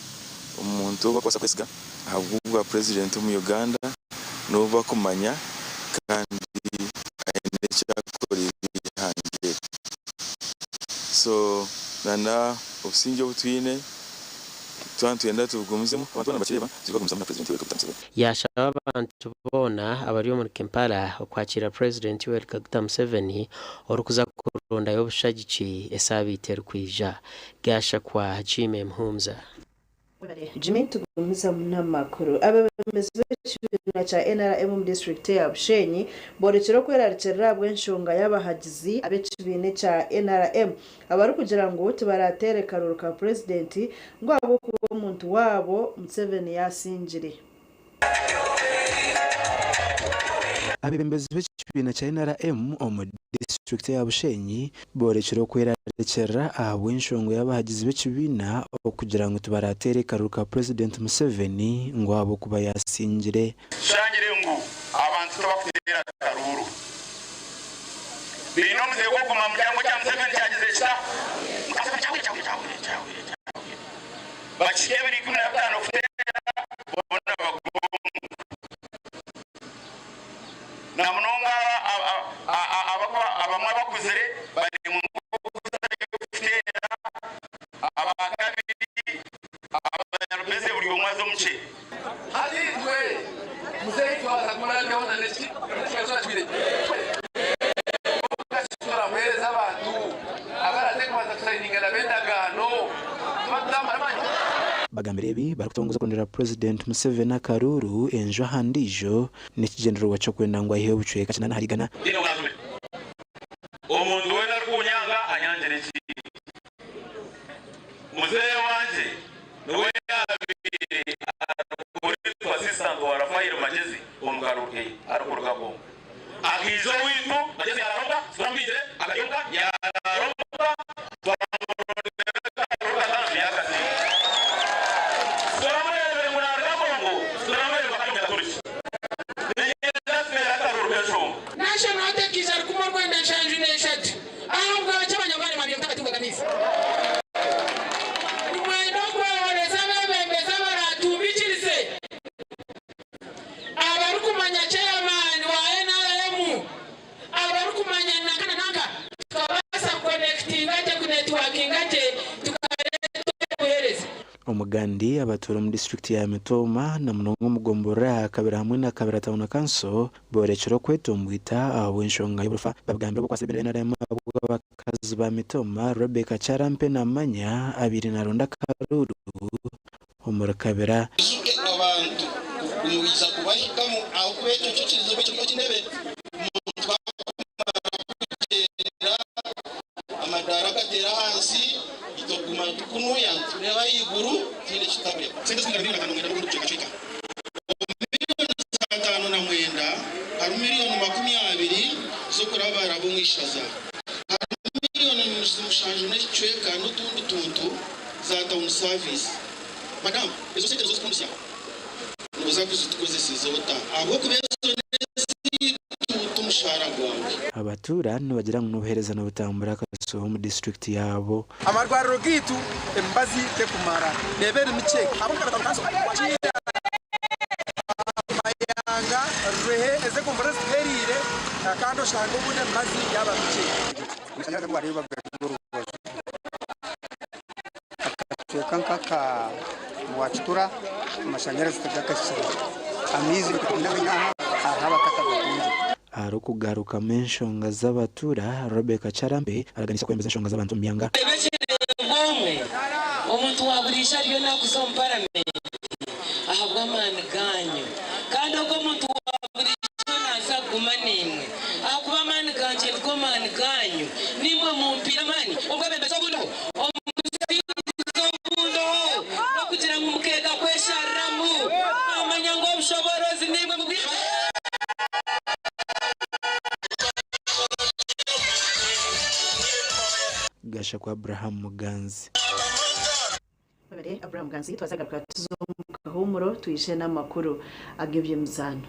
omuntu ou barikubaasa kwesiga ahabw'obwa purezidenti omu Uganda n'ou barikumanya kandi aine eki arikukorera eihanga eri. So na obusingye obu twine twaba nitwenda tubugumizemu, abantu boona nibakireeba turi kubagumizamu na Purezidenti Yoweri Kaguta Museveni.
Yaashaba abantu boona abari omuri Kampala okwakiira Purezidenti Yoweri Kaguta Museveni orikuza kurondayo obushagiki esaabiiti erikwija. Gashakwa Jimmy Muhumuza.
Webare Jimmy tugumizamu n'amakuru. Abebembezi b'ekibiina kya NRM omu disiturikiti eya Bushenyi borekire okwerarikirira ahabw'enshonga y'abahagizi ab'ekibiina ekya NRM abarikugira ngu tibarateere karuuru ka Purezidenti ngu ahabw'okuba omuntu waabo Museveni yaasingire.
Abeebembezi b'ekibiina kya NRM omu disiturikiti eya Bushenyi boorekire okwerarikirira ahabw'enshonga y'abahagizi b'ekibiina okugira ngu tibarateere karuru ka Purezidenti Museveni ngu ahabw'okuba yaasingire.
Tushangire ngu abantu tibakuteera karuuru. Baine omuze gw'okuguma omu kyangu kya Museveni kyagize kita? Museveni kyahwire kyahwire kyahwire kyahwire kyahwire. Bakihika ebiro 15 kuteera boona baguma omuka. Na munonga abamwe abakuzire bari nk'okuzayo kuteera, abakabiri, abanyarubeze buri omwe aze omukye.
Hati itwe muzeeyi twaza kumurabyaho na neki ekyo turamuheereza abantu abaraze kubanza kusayininga nabo endagaano tuba tutamara amaani.
Bagambire ebi barikutongoza kurondera Purezidenti Museveni akaruuru enju aha ndiijo n'ekigyendererwa ky'okwenda ngu aiheho obucweka 80 ahari igana.
Omuntu weena arikunyanga anyangire ki? Muzeeyi wangye niwe yaabaire ari assistant wa Raphael Magyezi omu karuuru ke arikuruga Kongo. Akaija owaitu, Magyezi yaararoga, tituramubingire, akaryoka yaararoga, twamurondera akaruuru kataano yaakasinga. Tituramureebire ngu naaruga Kongo, tituramureebire ngu ari Omukaturiki. Niinyenda tuteere akaruuru k'enshonga.
National atekiiza rukumi orwenda nshanju n'eshatu ahabwaki abanyabare mwabire mutakatungaga amaizi? Nimwenda okuba
Omugandi abatuura omu disiturikiti ya Mitooma na munonga omu gomborora ya Kabira hamwe na Kabira Town Council boorekire okwetomboita ahabw'enshonga y'oburofa babigambire obu okwatsire ebendera ya NRM ahabw'abakazi ba Mitooma Rebecca Kyarampe Namanya abaire naronda akaruuru omuri Kabira.
Ijuke abantu kumwija kubahikamu ahabw'okuba ekyo nikyo kizibu ekiri omu ntebe. Omuntu ku akumara kugyenda amadaara agateera ahansi, itwe kuguma nitukunuya nitureeba ahaiguru tihaine eki tutakureeba. Sente zirikwingana milioni ataano na mwenda n'obundi bucwekacweka. Omu milioni ataano na mwenda harimu milioni 20 z'okurabaraba omu ishaza. Harimu milioni mushanju n'ekicweka n'otundi tuntu za tawuni saviisi. Madamu, ezo sente nizo zikundusya? Nooza kuzitukozeseza ota? Ahabw'okuba ezo n'ezaitu, ti mushaara gwawe.
Abatuura nibagira ngu n'obuheereza nibutambura akasooho omu disiturikiti yaabo.
Amarwariro gaitu emibazi tekumara neeba eri mikye. Kiira, Mayanga, Rwehe ezi egombolola ezituhereire kandi oshanga obundi emibazi yaaba mikye.
Amashanyarazi agu bareeba gari orubaju akacweka nk'aka Rwakitura amashanyarazi tigakahikire. Amaizi nitwe twine aha hariho abatakagatunzire.
Arikugarukamu enshonga z'abatuura, Rebecca Kyarampe araganisa kwebembeza enshonga z'abantu omu byanga.
Ekireebwa omwe, omuntu wa buriijo ariyo naakuza omu paramenti ahabw'amaani gaanyu. Kandi ogwo omuntu wa buriijo naaza kuguma naimwe, ahakuba amaani gangye nigo maani gaanyu. Naimwe mumpaire amaani. Obwebembezi obundiho, obusinguzi obundiho, n'okugira ngu mukeega kweshariramu, mwamanya ngu obushoboorozi naimwe mubwine.
Gashakwa Abraham Muganzi.
Webare Abraham Ganzi twaza garuka tuze omu kahuumuro twije n'amakuru ag'eby'emizaano.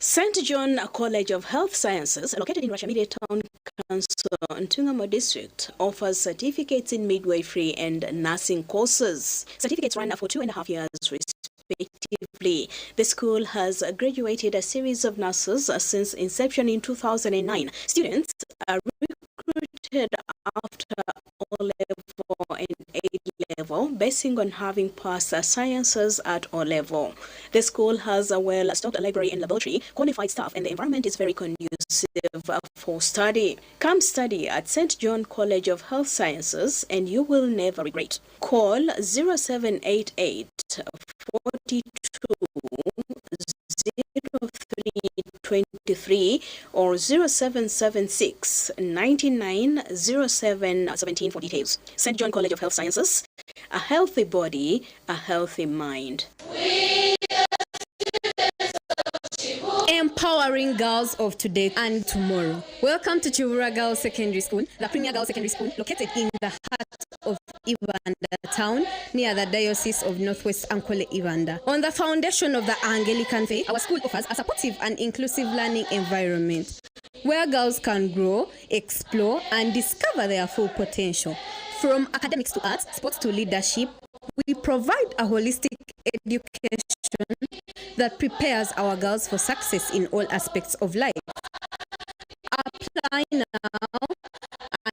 St. John College of Health Sciences, located in Rwashamaire Town Council, Ntungamo District, offers certificates in midwifery and nursing courses. Certificates run for 2.5 years respectively. The school has graduated a series of nurses since inception in 2009. Students are recruited after O level and A level, basing on having passed sciences at O level. The school has a well-stocked library and laboratory, qualified staff, and the environment is very conducive for study. Come study at St. John College of Health Sciences and you will never regret. Call 0788 42 0323 or 0776 99 07 17 for details. St. John College of Health Sciences, a healthy body, a healthy mind.
Empowering girls of today and tomorrow. Welcome to Kiwuulwa Girls Secondary School, the premier girls secondary school located in the heart of Ibanda town near the Diocese of Northwest Ankole Ibanda. On the foundation of the Anglican faith, our school offers a supportive and inclusive learning environment where girls can grow, explore, and discover their full potential. From academics to arts, sports to leadership, we provide a holistic education that prepares our girls for success in all aspects of life. Apply now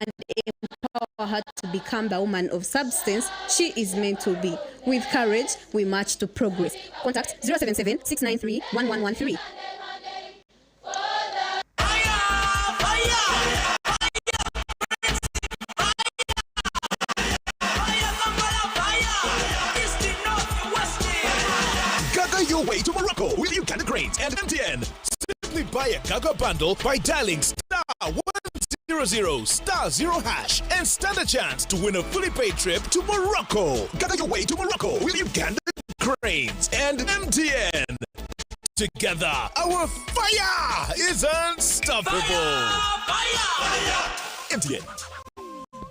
and empower her to become the woman of substance she is meant to be. With courage, we march to progress. Contact 077 693 1113.
Gaga your way to Morocco with Uganda Cranes and MTN. Simply buy a Gaga bundle by dialing star 100 star 0 hash and stand a chance to win a fully paid trip to Morocco. Gaga your way to Morocco with Uganda Cranes and MTN. Together, our fire is unstoppable. Fire! MTN.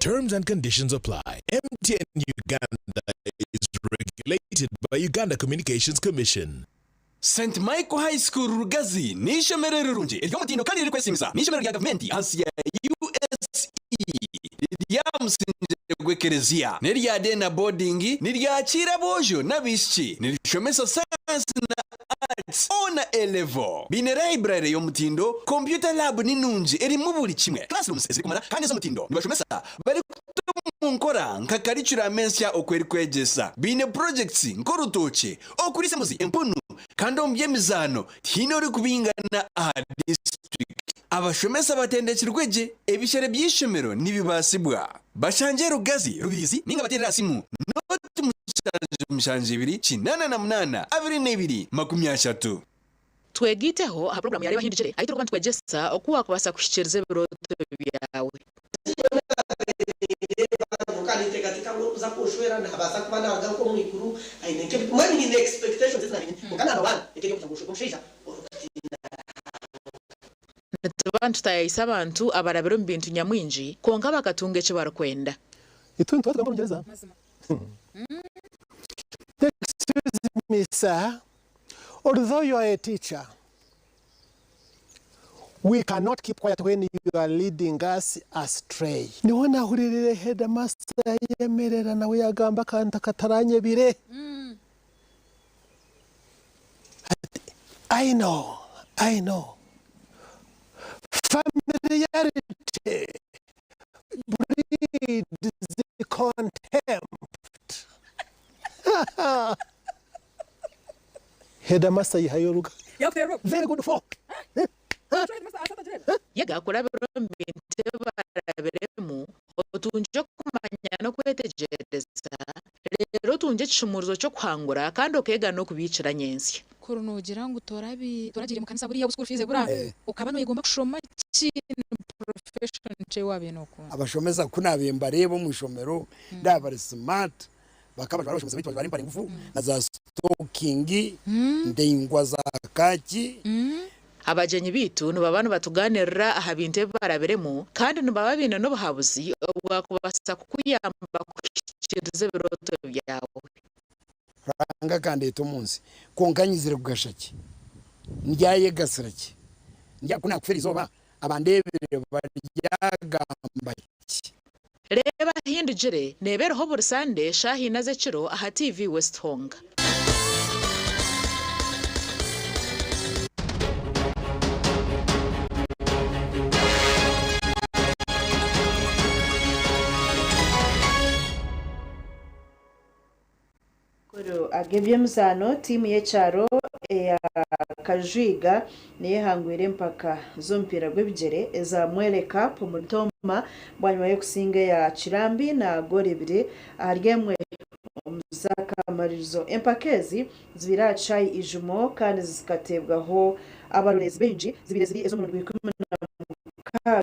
Terms and conditions apply. MTN Uganda is regulated by Uganda Communications Commission.
St Michael High School Rugazi ni ishomero rirungi ery'omutindo kandi ririkwesimisa. Ni ishomero rya gavumenti ahansi ya USE ryamusinje gw'ekereziya n'erya day na boarding, niryakira aboojo n'abaishiki, nirishomesa sayansi na Certificates O na A level. Baine library y'omutindo, computer lab ni nungi erimu buri kimwe, classrooms ezirikumara kandi ez'omutindo. Nibashomesa barikuta omu nkora nka curriculum ensya oku erikwegyesa. Baine projects nk'orutookye, okuriisa embuzi, empunu kandi omu by'emizaano tihaine orikubingana aha district. Abashomesa batendekirwe gye, ebishere by'eishomero nibibaasibwa. Bashangye Rugazi, Rubirizi ninga bateerere aha simu noti 7 72 88 22 30.
Twegaiteho aha puroguraamu ya Reeba Ahindukire ahu turikuba nitukwegyesa oku waakubaasa kuhikiiriza ebirooto byawe. Nituba nitutaayaayisa abantu abarabire omu bintu nyamwingi kwonka bakatunga eki barikwenda.
Itwe nituba tugamba Orungyereza.
Excuse me sir, although you are a teacher, we cannot keep quiet when you are leading us astray. Niho nahuririire headmaster yayemerera nawe yagamba akantu akataranyebire. Ati, I know, I know. Familiarity breeds contempt. Headmaster yihayo oruga. Very good for.
Yega kurabira omu bintu ebi barabiremu, otungye okumanya n'okwetegyereza, reero otungye ekishumuurizo ky'okuhangura kandi okeega n'okubiikira nyentsya.
Kuri nogira ngu toragiire mu kanisa buriya obu school fees ebura, okaba noyegomba kushoma ki ni profession ki ei wabaire nokunda?
Abashomesa ku naabaire mbareeba omu ishomero ndaaba bari smart, bakaba bajwara abashomesa baitu bajwara empare ngufu na za sitokingi ndaingwa za kaaki.
Abagyenyi baitu nibaba nibatugaaniirira aha bintu ebi barabiremu kandi nibaba baine n'obuhabuzi obwakubaasa kukuyamba kuhikiiriza ebirooto byawe.
Ruhanga akandeeta omu nsi, kwonka nyizire kugasha ki? Ndyayegasira ki? Ku naakufa erizooba, abandeebire baryagamba ki?
Reeba Ahindugire neeba eriho buri Sande shaaha ina z'ekiro aha TV West Honga.
Amakuru ag'eby'emizaano, Tiimu y'ekyaro eya Kajwiga niyo ehangwire empaka z'omupiira gw'ebigyere eza Mwele Cup omuri Ntoma bwanyima y'okusinga eya Kirambi na goolo ibiri ahari emwe omu z'akamaririzo. Empaka ezi zibaire aha kishaayi Ijumo kandi zikateebwaho abaroreezi baingi. Zibaire ziri ez'omurundi gwa 16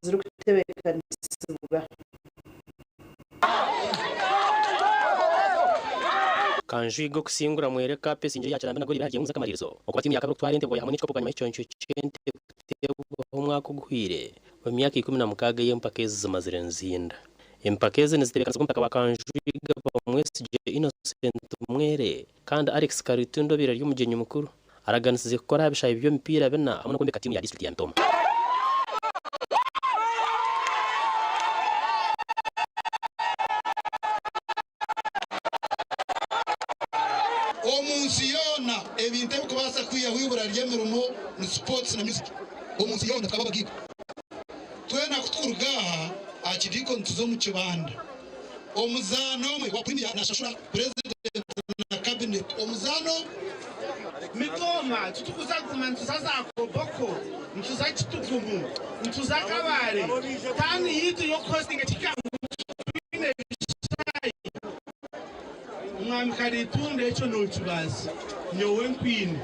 zirikutebeekanisibwa.
Kanjwiga okusingura Mwere Cup esingire eya Kirambi na goolo ibiri ahari emwe z'akamaririzo. Okuba tiimu ya kabiri okutwara entebe hamwe n'ekikopo bwanyima y'ekiconco ky'ente kuteebwaho omwaka oguhweire omu myaka 16 ei empaka ezi zimazire nizihinda. Empaka ezi nizitebeekanisibwa omutaka wa Kanjwiga Bamwesigye Innocent Mwere kandi Alex Karitundo obaire ari omugyenyi mukuru araganisize kukora aha bishaayi by'omupiira bina hamwe n'okwombeka tiimu ya disiturikiti ya Mitooma.
Omu nsi yoona ebintu ebikubaasa kwihaho eibura ry'emirimo ni sports na music. Omu nsi yoona tukaba abagaiga. Twena kutukuruga aha aha kidiikoni tuza omu kibanda. Omuzaani omwe wa Premier nashashura Purezidenti na Cabinet. Omuzaani omwe.
Mitooma, titukuza Goma, nituza za Koboko, nituza Kitugumu, nituza Kabale. Taani yaitu y'okuhostinga ekigambo twine ebishaayi. Omwami Karitunda ekyo nokibaasa, nyowe nkwine.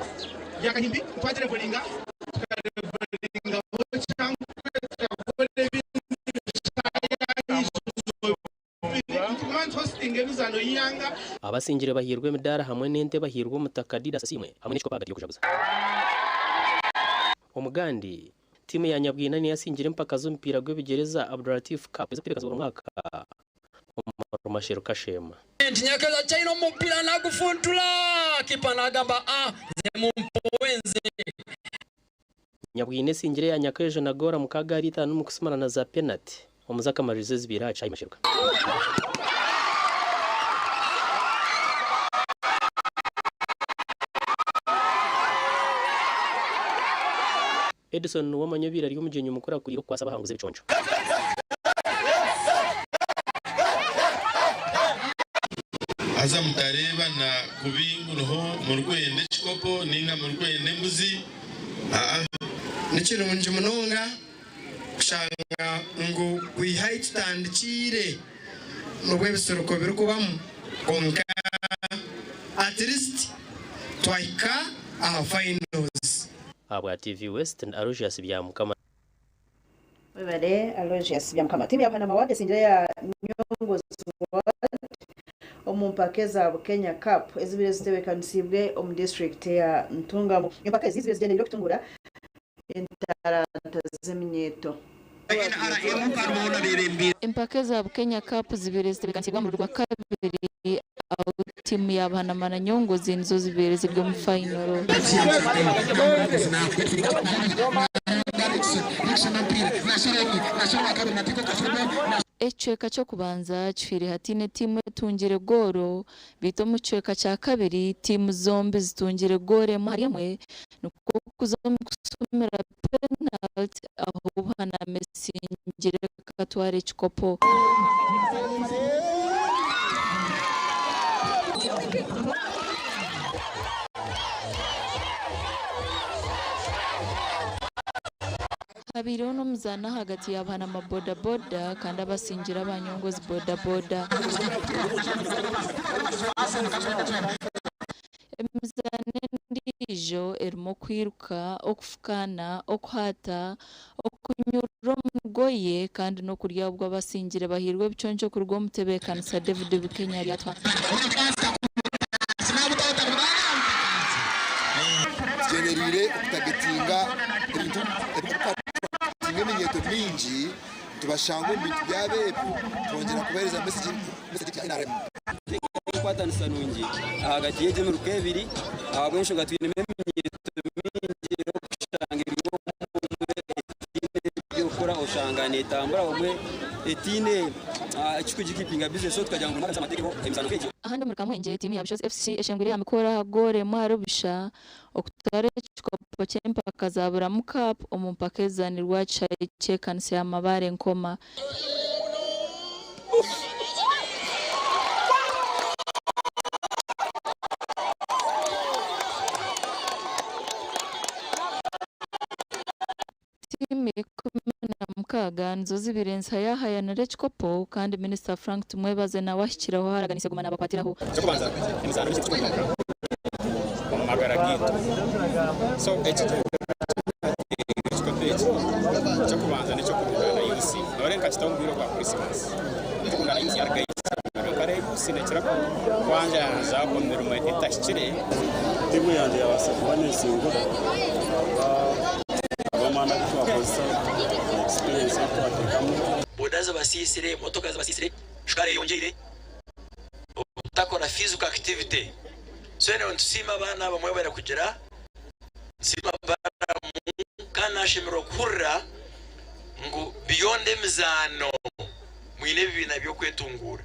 Byakahimbi twagirevoringa, tukarevoringaho Kyankwe, tukakora ebindi bishaayi.
Abasingire bahairwe emidaara hamwe n'ente bahairwe omutaka Didas Asiimwe hamwe n'ekikopo ahagati y'okujaguza. Omugandi, tiimu ya Nyabwina niyo yasingire empaka z'omupiira gw'ebigyere eza Abdulatif Cup ezirikutebeekanizibwa buri mwaka omu Masheru Kashema.
Nyakaza China omupiira nagufuntula kipa nagamba ah nze mumpowe nze.
Nyabwine esingire eya Nyakaijo na goora mukaaga ahari itaano omu kusimana na za penati omu z'akamaririzo ezibaire aha kishaayi Masheruka.
Edson Nuwamanya obaire ari omugyenyi mukuru akuriire okukwasa abahanguzi ebiconco.
Haza mutareebana kubi ngu niho murikwenda ekikopo nainga murikwenda embuzi. Aa.
Ni kirungi munonga kushanga ngu kwiha ahi tutandikiire n'obu ebisiriko birikubamu kwonka at least twahika aha finals.
Ahabwa TV West ndi Aloysius Byamukama.
Webare Aloysius Byamukama. Tiimu ya Buhanama Ward esingire eya Nyongozi Ward omu mpaka eza Bukenya Cup ezibaire zitebeekanisiibwe omu disiturikiti eya Ntungamo. Empaka ezi zibaire zigyendereire okutunguura entaranta z'eminyeeto.
Empaka eza Bukenya Cup zibaire zitebeekanisiibwe aha murundi gwa kabiri ahu tiimu ya Buhanama na Nyongozi nizo zibaire ziri omu fayinoro. Ekicweka ky'okubanza kihweire hataine tiimu etungire goolo beitu omu kicweka kya kabiri tiimu zombi zitungire goolo emwe ahari emwe nikwo kuza omu kusumira penaliti ahu Buhanama esingire ekatwara ekikopo. Habaireho n'omuzaano ahagati ya Buhanama Boda Boda kandi abasingire aba Nyongozi Boda Boda. Emizaano endiijo erimu okwiruka, okufukaana, okuhaata, okunyurura omugoye kandi n'okurya obwo abasingire bahairwe ebiconco kuruga omu mutebeekanisa David Bukenya Ryatwa.
Tugyendereire okutagetinga ebintu ebirikuattractinga eminyeeto mingi tubashanga omu bintu byabo ebyo twongyera kubaheereza message ya NRM.
Enkwatanisa nungi ahagati y'egi emiruka ebiri ahabw'enshonga twinemu eminyeeto mingi erikushanga eri omwe etaine eby'okukora oshanga neetambura obumwe etaine ekirikugikipinga bize so tukagira ngu amateeka emizaano nk'egi.
Ahandi omuri Kamwengye, tiimu ya Bushozi FC eshengwire ya Mikoora aha goolo emwe ahari busha okutwara ekikopo ky'empaka za Buramu Cup omu mpaka ezizanirwe aha kishaayi ky'ekanisa ya Mabaare Nkoma. Tiimu 16 nizo zibaire nizihayahayanira ekikopo kandi Minisita Frank Tumwebaze nawe ahikireho ahu araganiise kuguma nabakwatiraho.
Eky'okubanza, emizaano n'ekintu kikuru munonga omu magara gaitu. So ekikopo eki, eky'okubanza n'eky'okurundaana youth. Noreeba nkakitaho omu bwire bwa Christmas. Eky'okurundaana youth yaruga aha ishomero. Youth nekira kwanjanja omu mirimo etahikire.
Tiimu yangye yabaasa kuba nesingura ahabw'amaani agu twakozesa na experience ei twateekamu.
Boda zibasiisire, motoka zibasiisire, shukaari eyongyeire, obutakora physical activity. So anyway nitusiima abaana aba mwebare kugira, nitusiima baramu kandi nashemererwa kuhurira ngu beyond emizaano mwine ebibiina by'okwetunguura.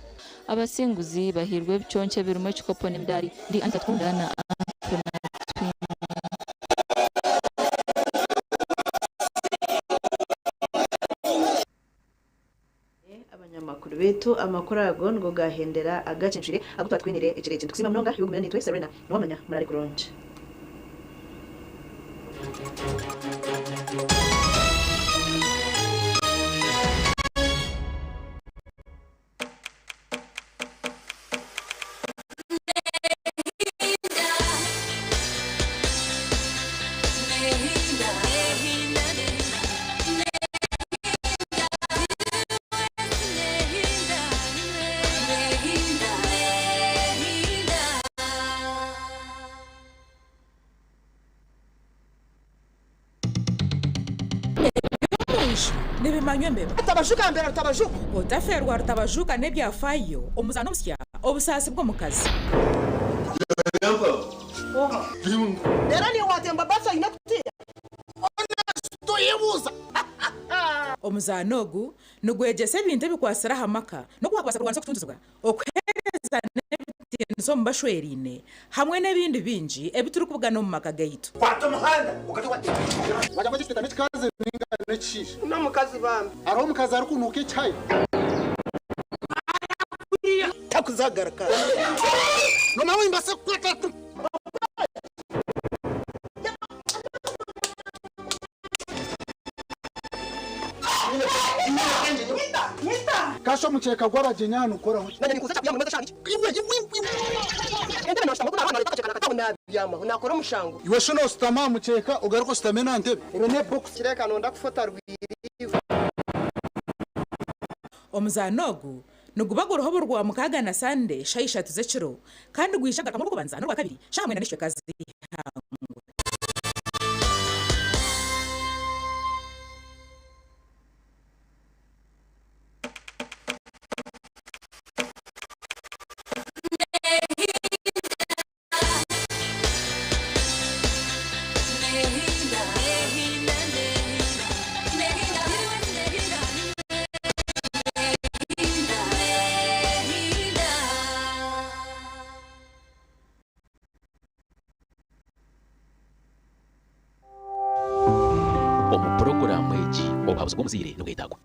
Abasinguzi bahairwe ebiconco ebirimu ekikopo n'emidaari. Ndi Anita Tukunda na Anthony Atwine.
Abanyamakuru baitu amakuru ago nigo gahendera agacencwire agu twatwinire ekiro eki. Nitukusiima munonga iwe ogumire naitwe. Serena, niwamanya murare kurungi.
Eby'omunju nibimanywa embeba.
Rutabajuka mbera Rutabajuka.
Otafeerwa Rutabajuka n'ebyafaayo, omuzaano omusya, obusaasi bw'omukazi.
Reero niiwe waatemba baasi oine kutiya? Toyebuuza.
Omuzaano ogu nigwegyesa ebintu ebikwatsire aha maka n'oku waakubaasa kurwanisa okutuntuzibwa, okuheereza n'ebitari. ekitiinisa omu bashweraine hamwe n'ebindi bingi ebi turikubugana omu maka gaitu.
Kwata omuhanda Wagamba ekiteta n'ekikazi ninga n'ekishaija?
N'omukazi bambi.
Hariho omukazi arikunuuka ekihayo.
Takuzagaruka.
Nomawe nimbasa kukwata. Kasha omukyeka gw'abagyenyi aha nigukoraho ki? Iwe shi noositama aha mukyeka ogaruke oshutame n'aha ntebe?
Omuzaano ogu niguba guriho buri Rwamukaaga na Sande shaaha ishatu z'ekiro kandi gwija kugarukamu Orwokubanza n'Orwakabiri shaaha mwenda n'ekicweka z'eihangwe.
Omu puroguraamu egi, obuhabuzi bw'omuzaire nibwetaagwa.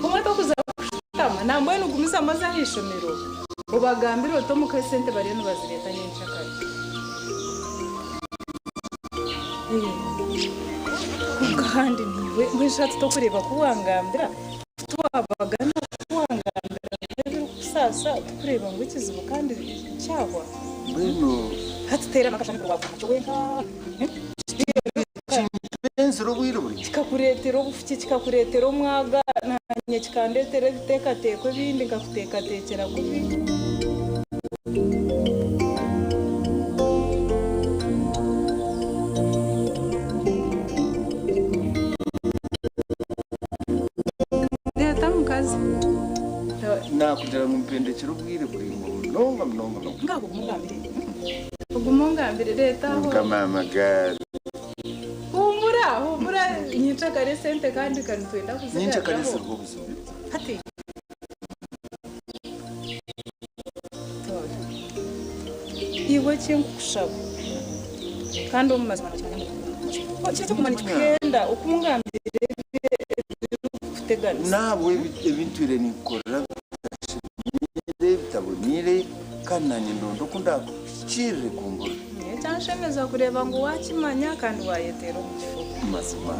Kumwe tokuza kushutama nambwenu gumizamu oze aha ishomero obagambire oti omuka esente bariyo nibazireeta nyenkyakare. Kwonka kandi naiwe mbwenu shi hati tokureeba ku wangambira titwabagana ku wangambira ebirikukusaasa tokureeba ngu ekizibu kandi kyahwa?
Mbwenu.
Hati teera akashana waaguma wenka.
Kimpenzire obwire buri.
Kikakureetera obufuki, kikakureetera omwaga, naanye kikandeetera ebiteekateeko ebindi nkakuteekateekyera kubi. Reeta mukazi.
Naakugira ngu mpendekyere obwire buraingwa munonga munonga munonga.
Ngaho ogume ongambire. Ogume ongambire reeta aho.
Kwonka maama gari.
Huumura, huumura nyenkyakare esente kandi ka nitwenda
Nyenkyakare
kuzigaruraho.
ziriho obuzibu.
Hati. Tora. Iwe eki nkukushaba kandi omu mazima nokimanya ngu kiri eky'okuguma nikikuhenda okungambira ebirikukuteganisa.
N'ahabwe ebi ntwire ninkukorera bitashemeire, bitaboneire, kandi naanye ndonda oku ndaakuhikiirire kumbura.
Ekyanshemeza kureeba ngu waakimanya kandi waayeteera omu kifuba.
Mazima.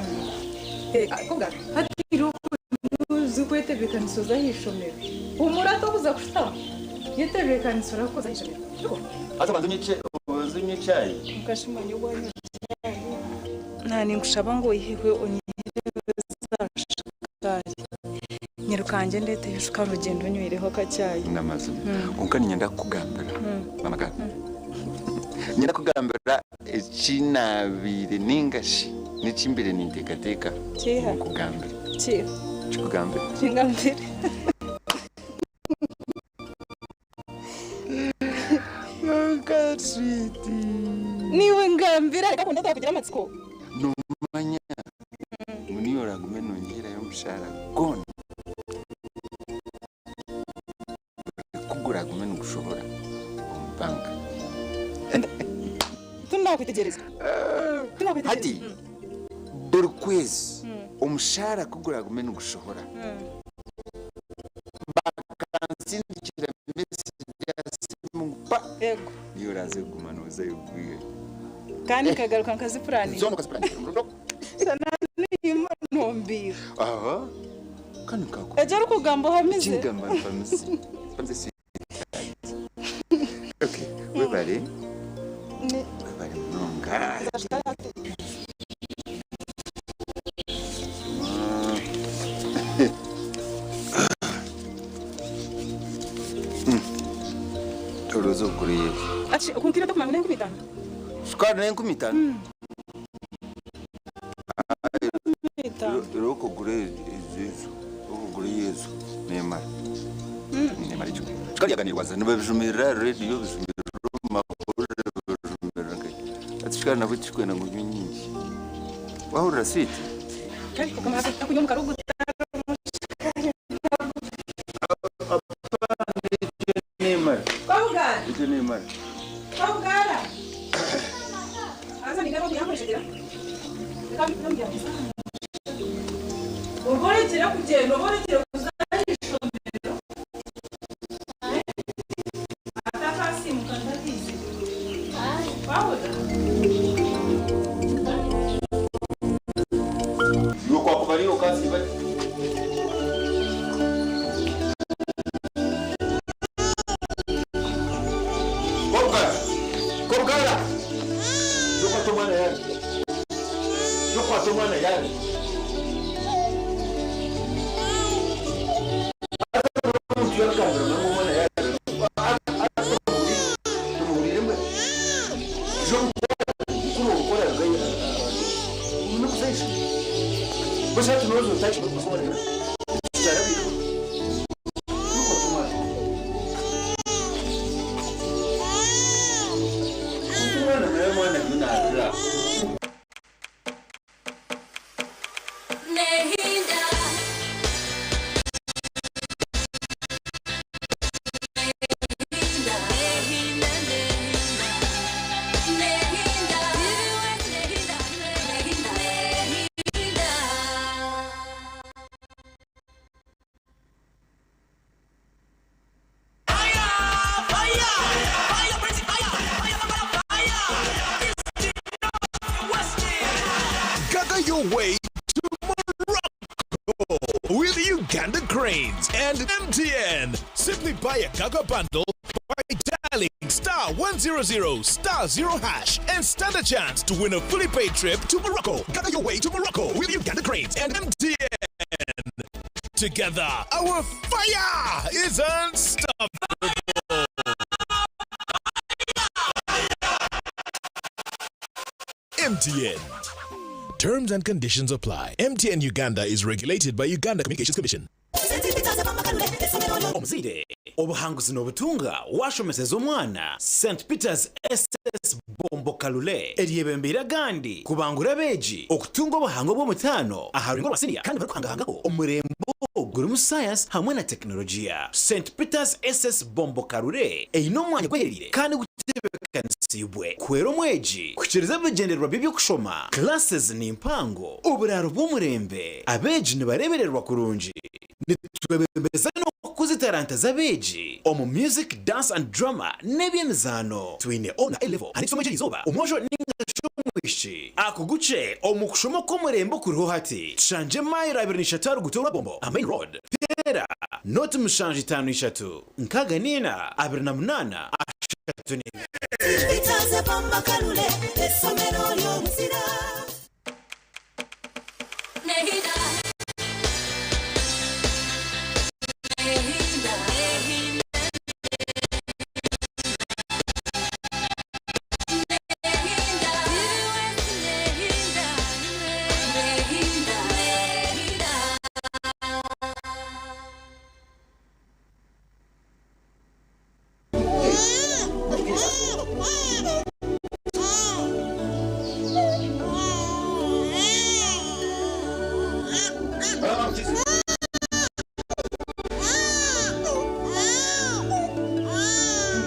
Hati oku kwetebeekanisa oze aha ishomero. Huumura tokuza kushutama. Yetebeekanisa orakuza aha ishomero.
Haza obanze onywe chai.
Nkashimanya obwanywa chai. Naanye ninkushaba ngu oiheho onyihereho za shukaari. Nyiruka ndeeteyo shukaari ogyende onywireho akacaayi.
N'amazima. Kwonka niinyenda kukugambira, Maama Gabi. Niinyenda kukugambira eki naabaire nainga shi n'eki mbaire ninteekateeka
Kiiha?
ngu nkugambire.
Kiiha?
Kikugambire.
Kingambire.
Kwonka swiiti.
Niiwe ngambira reka kundeetera kugira amatsiko.
Noomanya ngu niiwe oraagume noonyihiirayo omushaara gwona ku guraagume nigushohora omu banka.
Tindaakwetegyereza.
Hati buri kwezi omushaara ku guraagume nigushohora bakansindikira mesegi aha simu ngu pa
Yego.
niiwe oraaze kuguma noozayo kwihayo.
Kandi nkagaruka nkazipuraninga.
Zoona okazipuraninga omurundi ogwo.
Nombiiha.
Aha kandi nkaku.
Eki orikugamba ohamize.
Ekingamba mpamize. Mpamize sweetheart. Okay, webare. Webare munonga. Orooza okugura ebi.
Ati okunkira tokumanya ngu n'enkumi itaano.
Shukaari n'enkumi itaano? Irooko ogure ezo, ogure ezo neemara. Neemara ekyo. Shukaari yaganirwa nibabijumirira aha rediyo, bijumirira omu mahurire, bijumirira nkahi. Hati shukaari nabwo tikikwenda ngu onywe nyingi. Waahurira swiiti? Neemara. Egyo neemara.
Oba orekire kugyenda, oba orekire kuza aha ishomero. Atakasiimuka ntakiizire. Wahurira?
Iwe kwakuba ariyo okaasiiba ki? Kobugara! Kobugara! Yokwata omwana yaare. Yokwata omwana yaare. Omuntu yakugambira ngu omwana yaare. Tumuhuriire mbwenu. Ija omukuru okukora arugayo nokuza aha ishomero. Mbwenu hati nooza otaha ishomero kyarabire. Yokwata omwana. Omwana nawe omwana ariyo naarira.
Nehinda. Nehinda, Nehinda, Nehinda, Nehinda, Nehinda.
Gaga your way to Morocco with Uganda Cranes and MTN. Simply buy a Gaga bundle by dialing star 100 star 0 hash and stand a chance to win a fully paid trip to Morocco. Gaga your way to Morocco with Uganda Cranes and MTN. Together, our fire is unstoppable. MTN. Terms and conditions apply. MTN Uganda is regulated by Uganda Communications Commission.
Omuzaire, obuhanguzi n'obutunga washomeseza omwana. St Peters SS Bombo Kalule eryebembeire agandi kubangura abeegi okutunga obuhango bw'omutaano aha rurengo rwa siniya kandi barikuhangahangaho omurembo gurimu sayansi hamwe na tekinologiya. St Peters SS Bombo Kalule eine omwanya gwehereire kandi gutebeekanisiibwe kuhwera omwegi kuhikiiriza ebigyendererwa bye by'okushoma. Classes ni mpango, oburaaro bw'omurembe, abeegi nibareebererwa kurungi. Nitwebembeza n'okukuza etaranta z'abeegi omu music, dance and drama n'eby'emizaano. Twine O na A level aha n'ekishomo eky'erizooba, omwojo ninga shi omwishiki akugukye omu kushoma okw'omurembe okuriho hati. Tushangye mailo 23 aha ruguuto rwa Bombo aha main road. Teera noti 753 64 32.
Itaze Bombo Kalule, essomero ly'omuzira. Nehinda.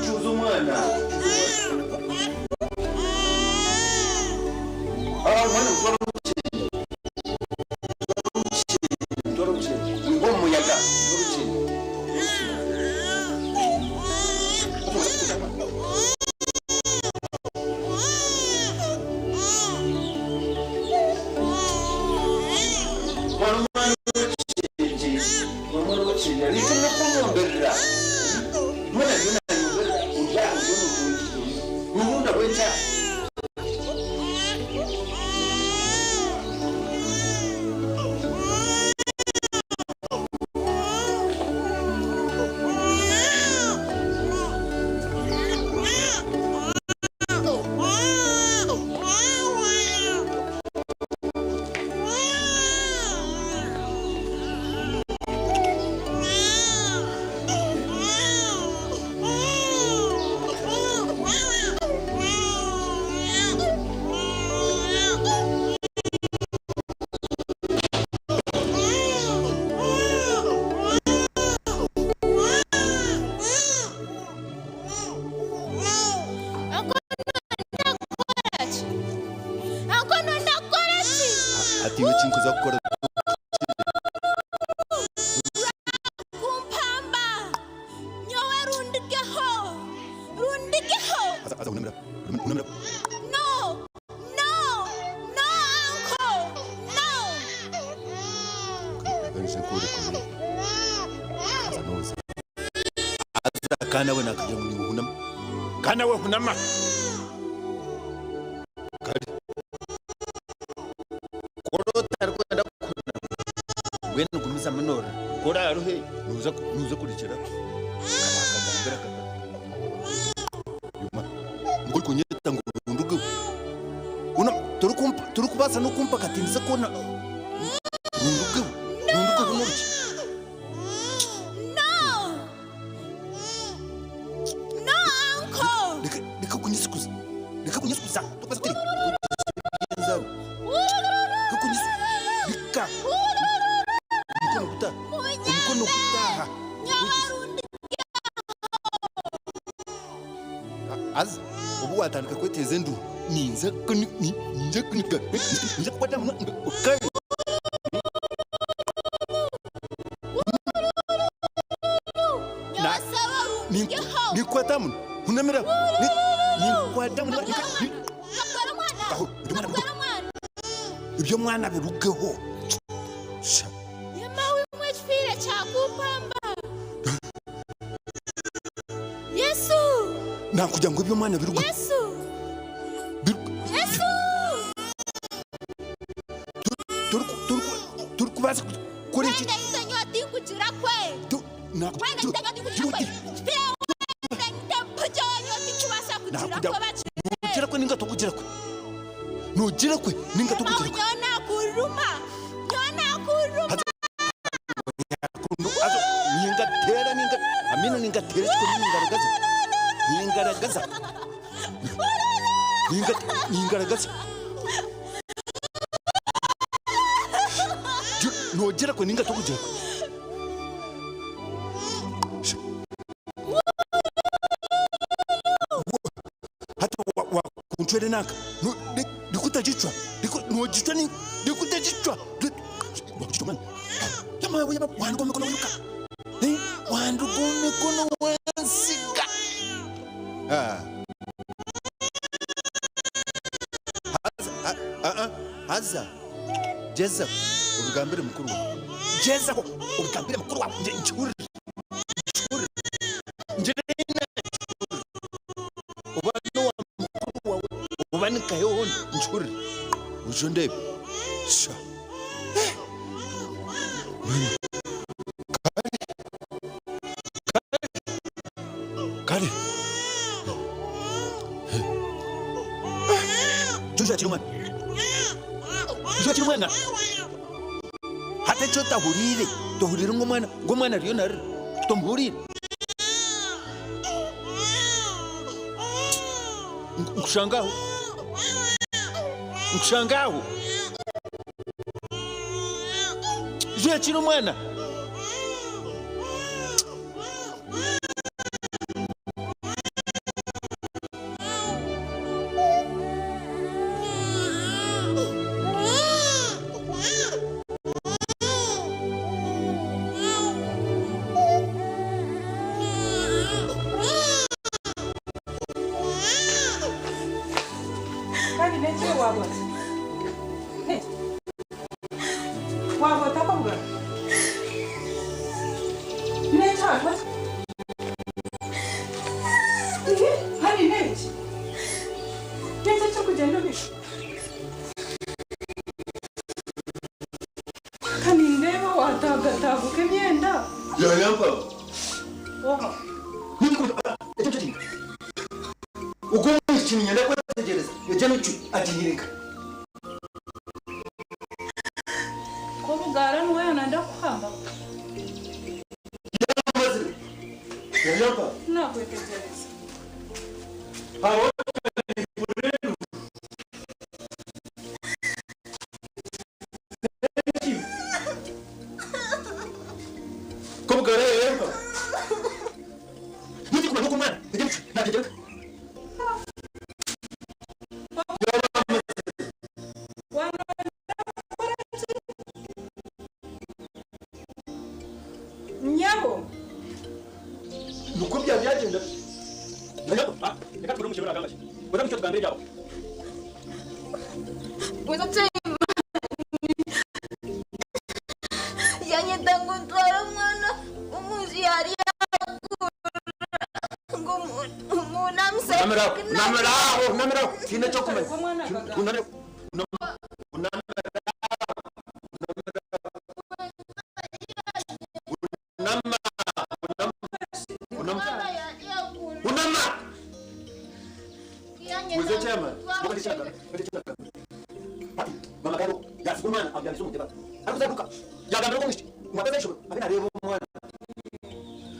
Cuza umwana. Ah, umwana mutwara umukinyi. Mutwara umukinyi. Wigwa mu muyaga. Mutwara umukinyi. Mwana umwana w'umukinyi. Mwana w'umukinyi. Ariko no kumwomberera. Mwana yona yomberera. Urya urya umukinyi. Ubundi abwenca.
Ati iwe kinkuza kukora
Kumpamba nyowe rundigeho rundigeho.
Aza aza unamira unamira.
No, no, no, uncle, no.
Aganisha kure kure. Aza noza. Aza kana we nakagira ngo ni hunama. Kana we hunama. Kari. Korota rwenda kunama. Ngwino gumiza munora. Kora aruhe nuza nuza kurikira. Akagambira kaka. Yuma. Ngo kunyeta ngo runduge. Una turi kubasa no kumpa katinza kona. Runduge. Runduge bunoki.
No, no, uncle.
Reka reka kunyisukuza. Reka kunyisukuza. Tukaza tiri. Nzaro. Reka kunyisukuza. Reka. Umukono gutaha. Umukono gutaha. Aza ubu watandika kweteza enduru. Ninza kuni ninza kunika. Ninza kukwata muno. Okay. Na nikwata muno. Hunamira. Nikwata muno. Aho, ibyo mwana birugeho. Sha.
Yamawe mwechipira chakupamba. Yesu,
Nakugira ngo ibyo mwana birugeho.
Yesu, Yesu.
Turi kubaza kuri iki
Wenda itanywa tinkugira kwe. Wenda itanywa tinkugira kwe. Chipira wenda itampuja wanywa tinkubasa kugira
Nakugira
kwe bachi.
nugira kwe ninga tukugira kwe. Nugira kwe ninga tukugira kwe.
Nyona kuruma. Nyona kuruma.
Azo ninga tera ninga amino ninga tera chiko ninga ragaza. Ninga ragaza. Ninga ninga ragaza. Nugira kwe ninga tukugira kwe. Hata wa kunchwele naka. Ndikutajichwa. Ndikujichwa ni ndikutajichwa. Wakujichwa mwana. Yama yama wanduka mikono yuka. Eh, wanduka mikono wansiga. Ah. Haza ah ah haza. Jeza ubigambire mukuru wawe. Jeza ubigambire mukuru wawe. Nje nchuri. Nchuri. Nje uba no wa mukuru wawe. Uba nikayo nchuri. Ujo ndebe. Sha. Kare. Joshua akiri umwana. Joshua akiri umwana. Hata icyo tahurire, tahurire ng'omwana, ng'omwana ariyo narira. Tomuhurire. Nkushangaho. Nkushangaho. Joshua
Otakira omwana.
Kandi n'ekiro waaba oti. Waaba otakobwa. N'ekyo waaba oti. Hari n'eki. N'eki ekirikugyenda omu Ka nindeeba waataagataguka emyenda.
Yayamba.
Oha.
Ogwo omwishiki niinyenda kwetegyereza egyo emicwe agiine nka.
K'obugaara niwe yaananda kukuhamba?
Yamazire. Yayamba.
Naakwetegyereza.
Hariho K'obugaara yayamba.
Nyabo.
Nukwo byaba byagenda.
Yanyeta ngu ntware omwana omu nju yari yakura ngu munamise.
Namiraho, namiraho, namiraho. Tiine ekyokumanya. Unamiraho. Unama, unama, unama. Muze chairman. Mama Karo, yasiga omwana amubyamisa omu ntebe arikuzaduka yagambira ogwo omwishiki ngu ataza aheishomero abe nareeba omwana.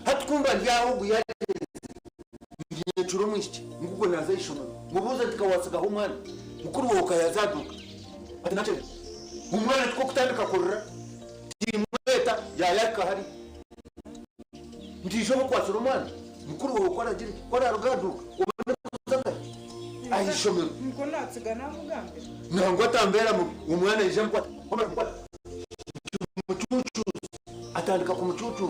Hati kumba ndi aho ogu yagyenzire niinyecura omwishiki ngu ogwo naaza aheishomero mubuuze nti ka watsigaho omwana mukuru waawe ka yaaza ahaduuka ati nakyererwa. Omwana tikwo kutandika kurira timweta yaayahika hariya nti ijo oba okwatsire omwana mukuru waawe ku aragire ki ku araaruga ahaduuka obone kuza nkahi aheishomero.
Nikwo naatsiga naamugambira.
Nangwa atambeera mubi, omwana aija amukwata, ku amara kumukwata, nti mucuucuuze, atandika kumucuucuuza.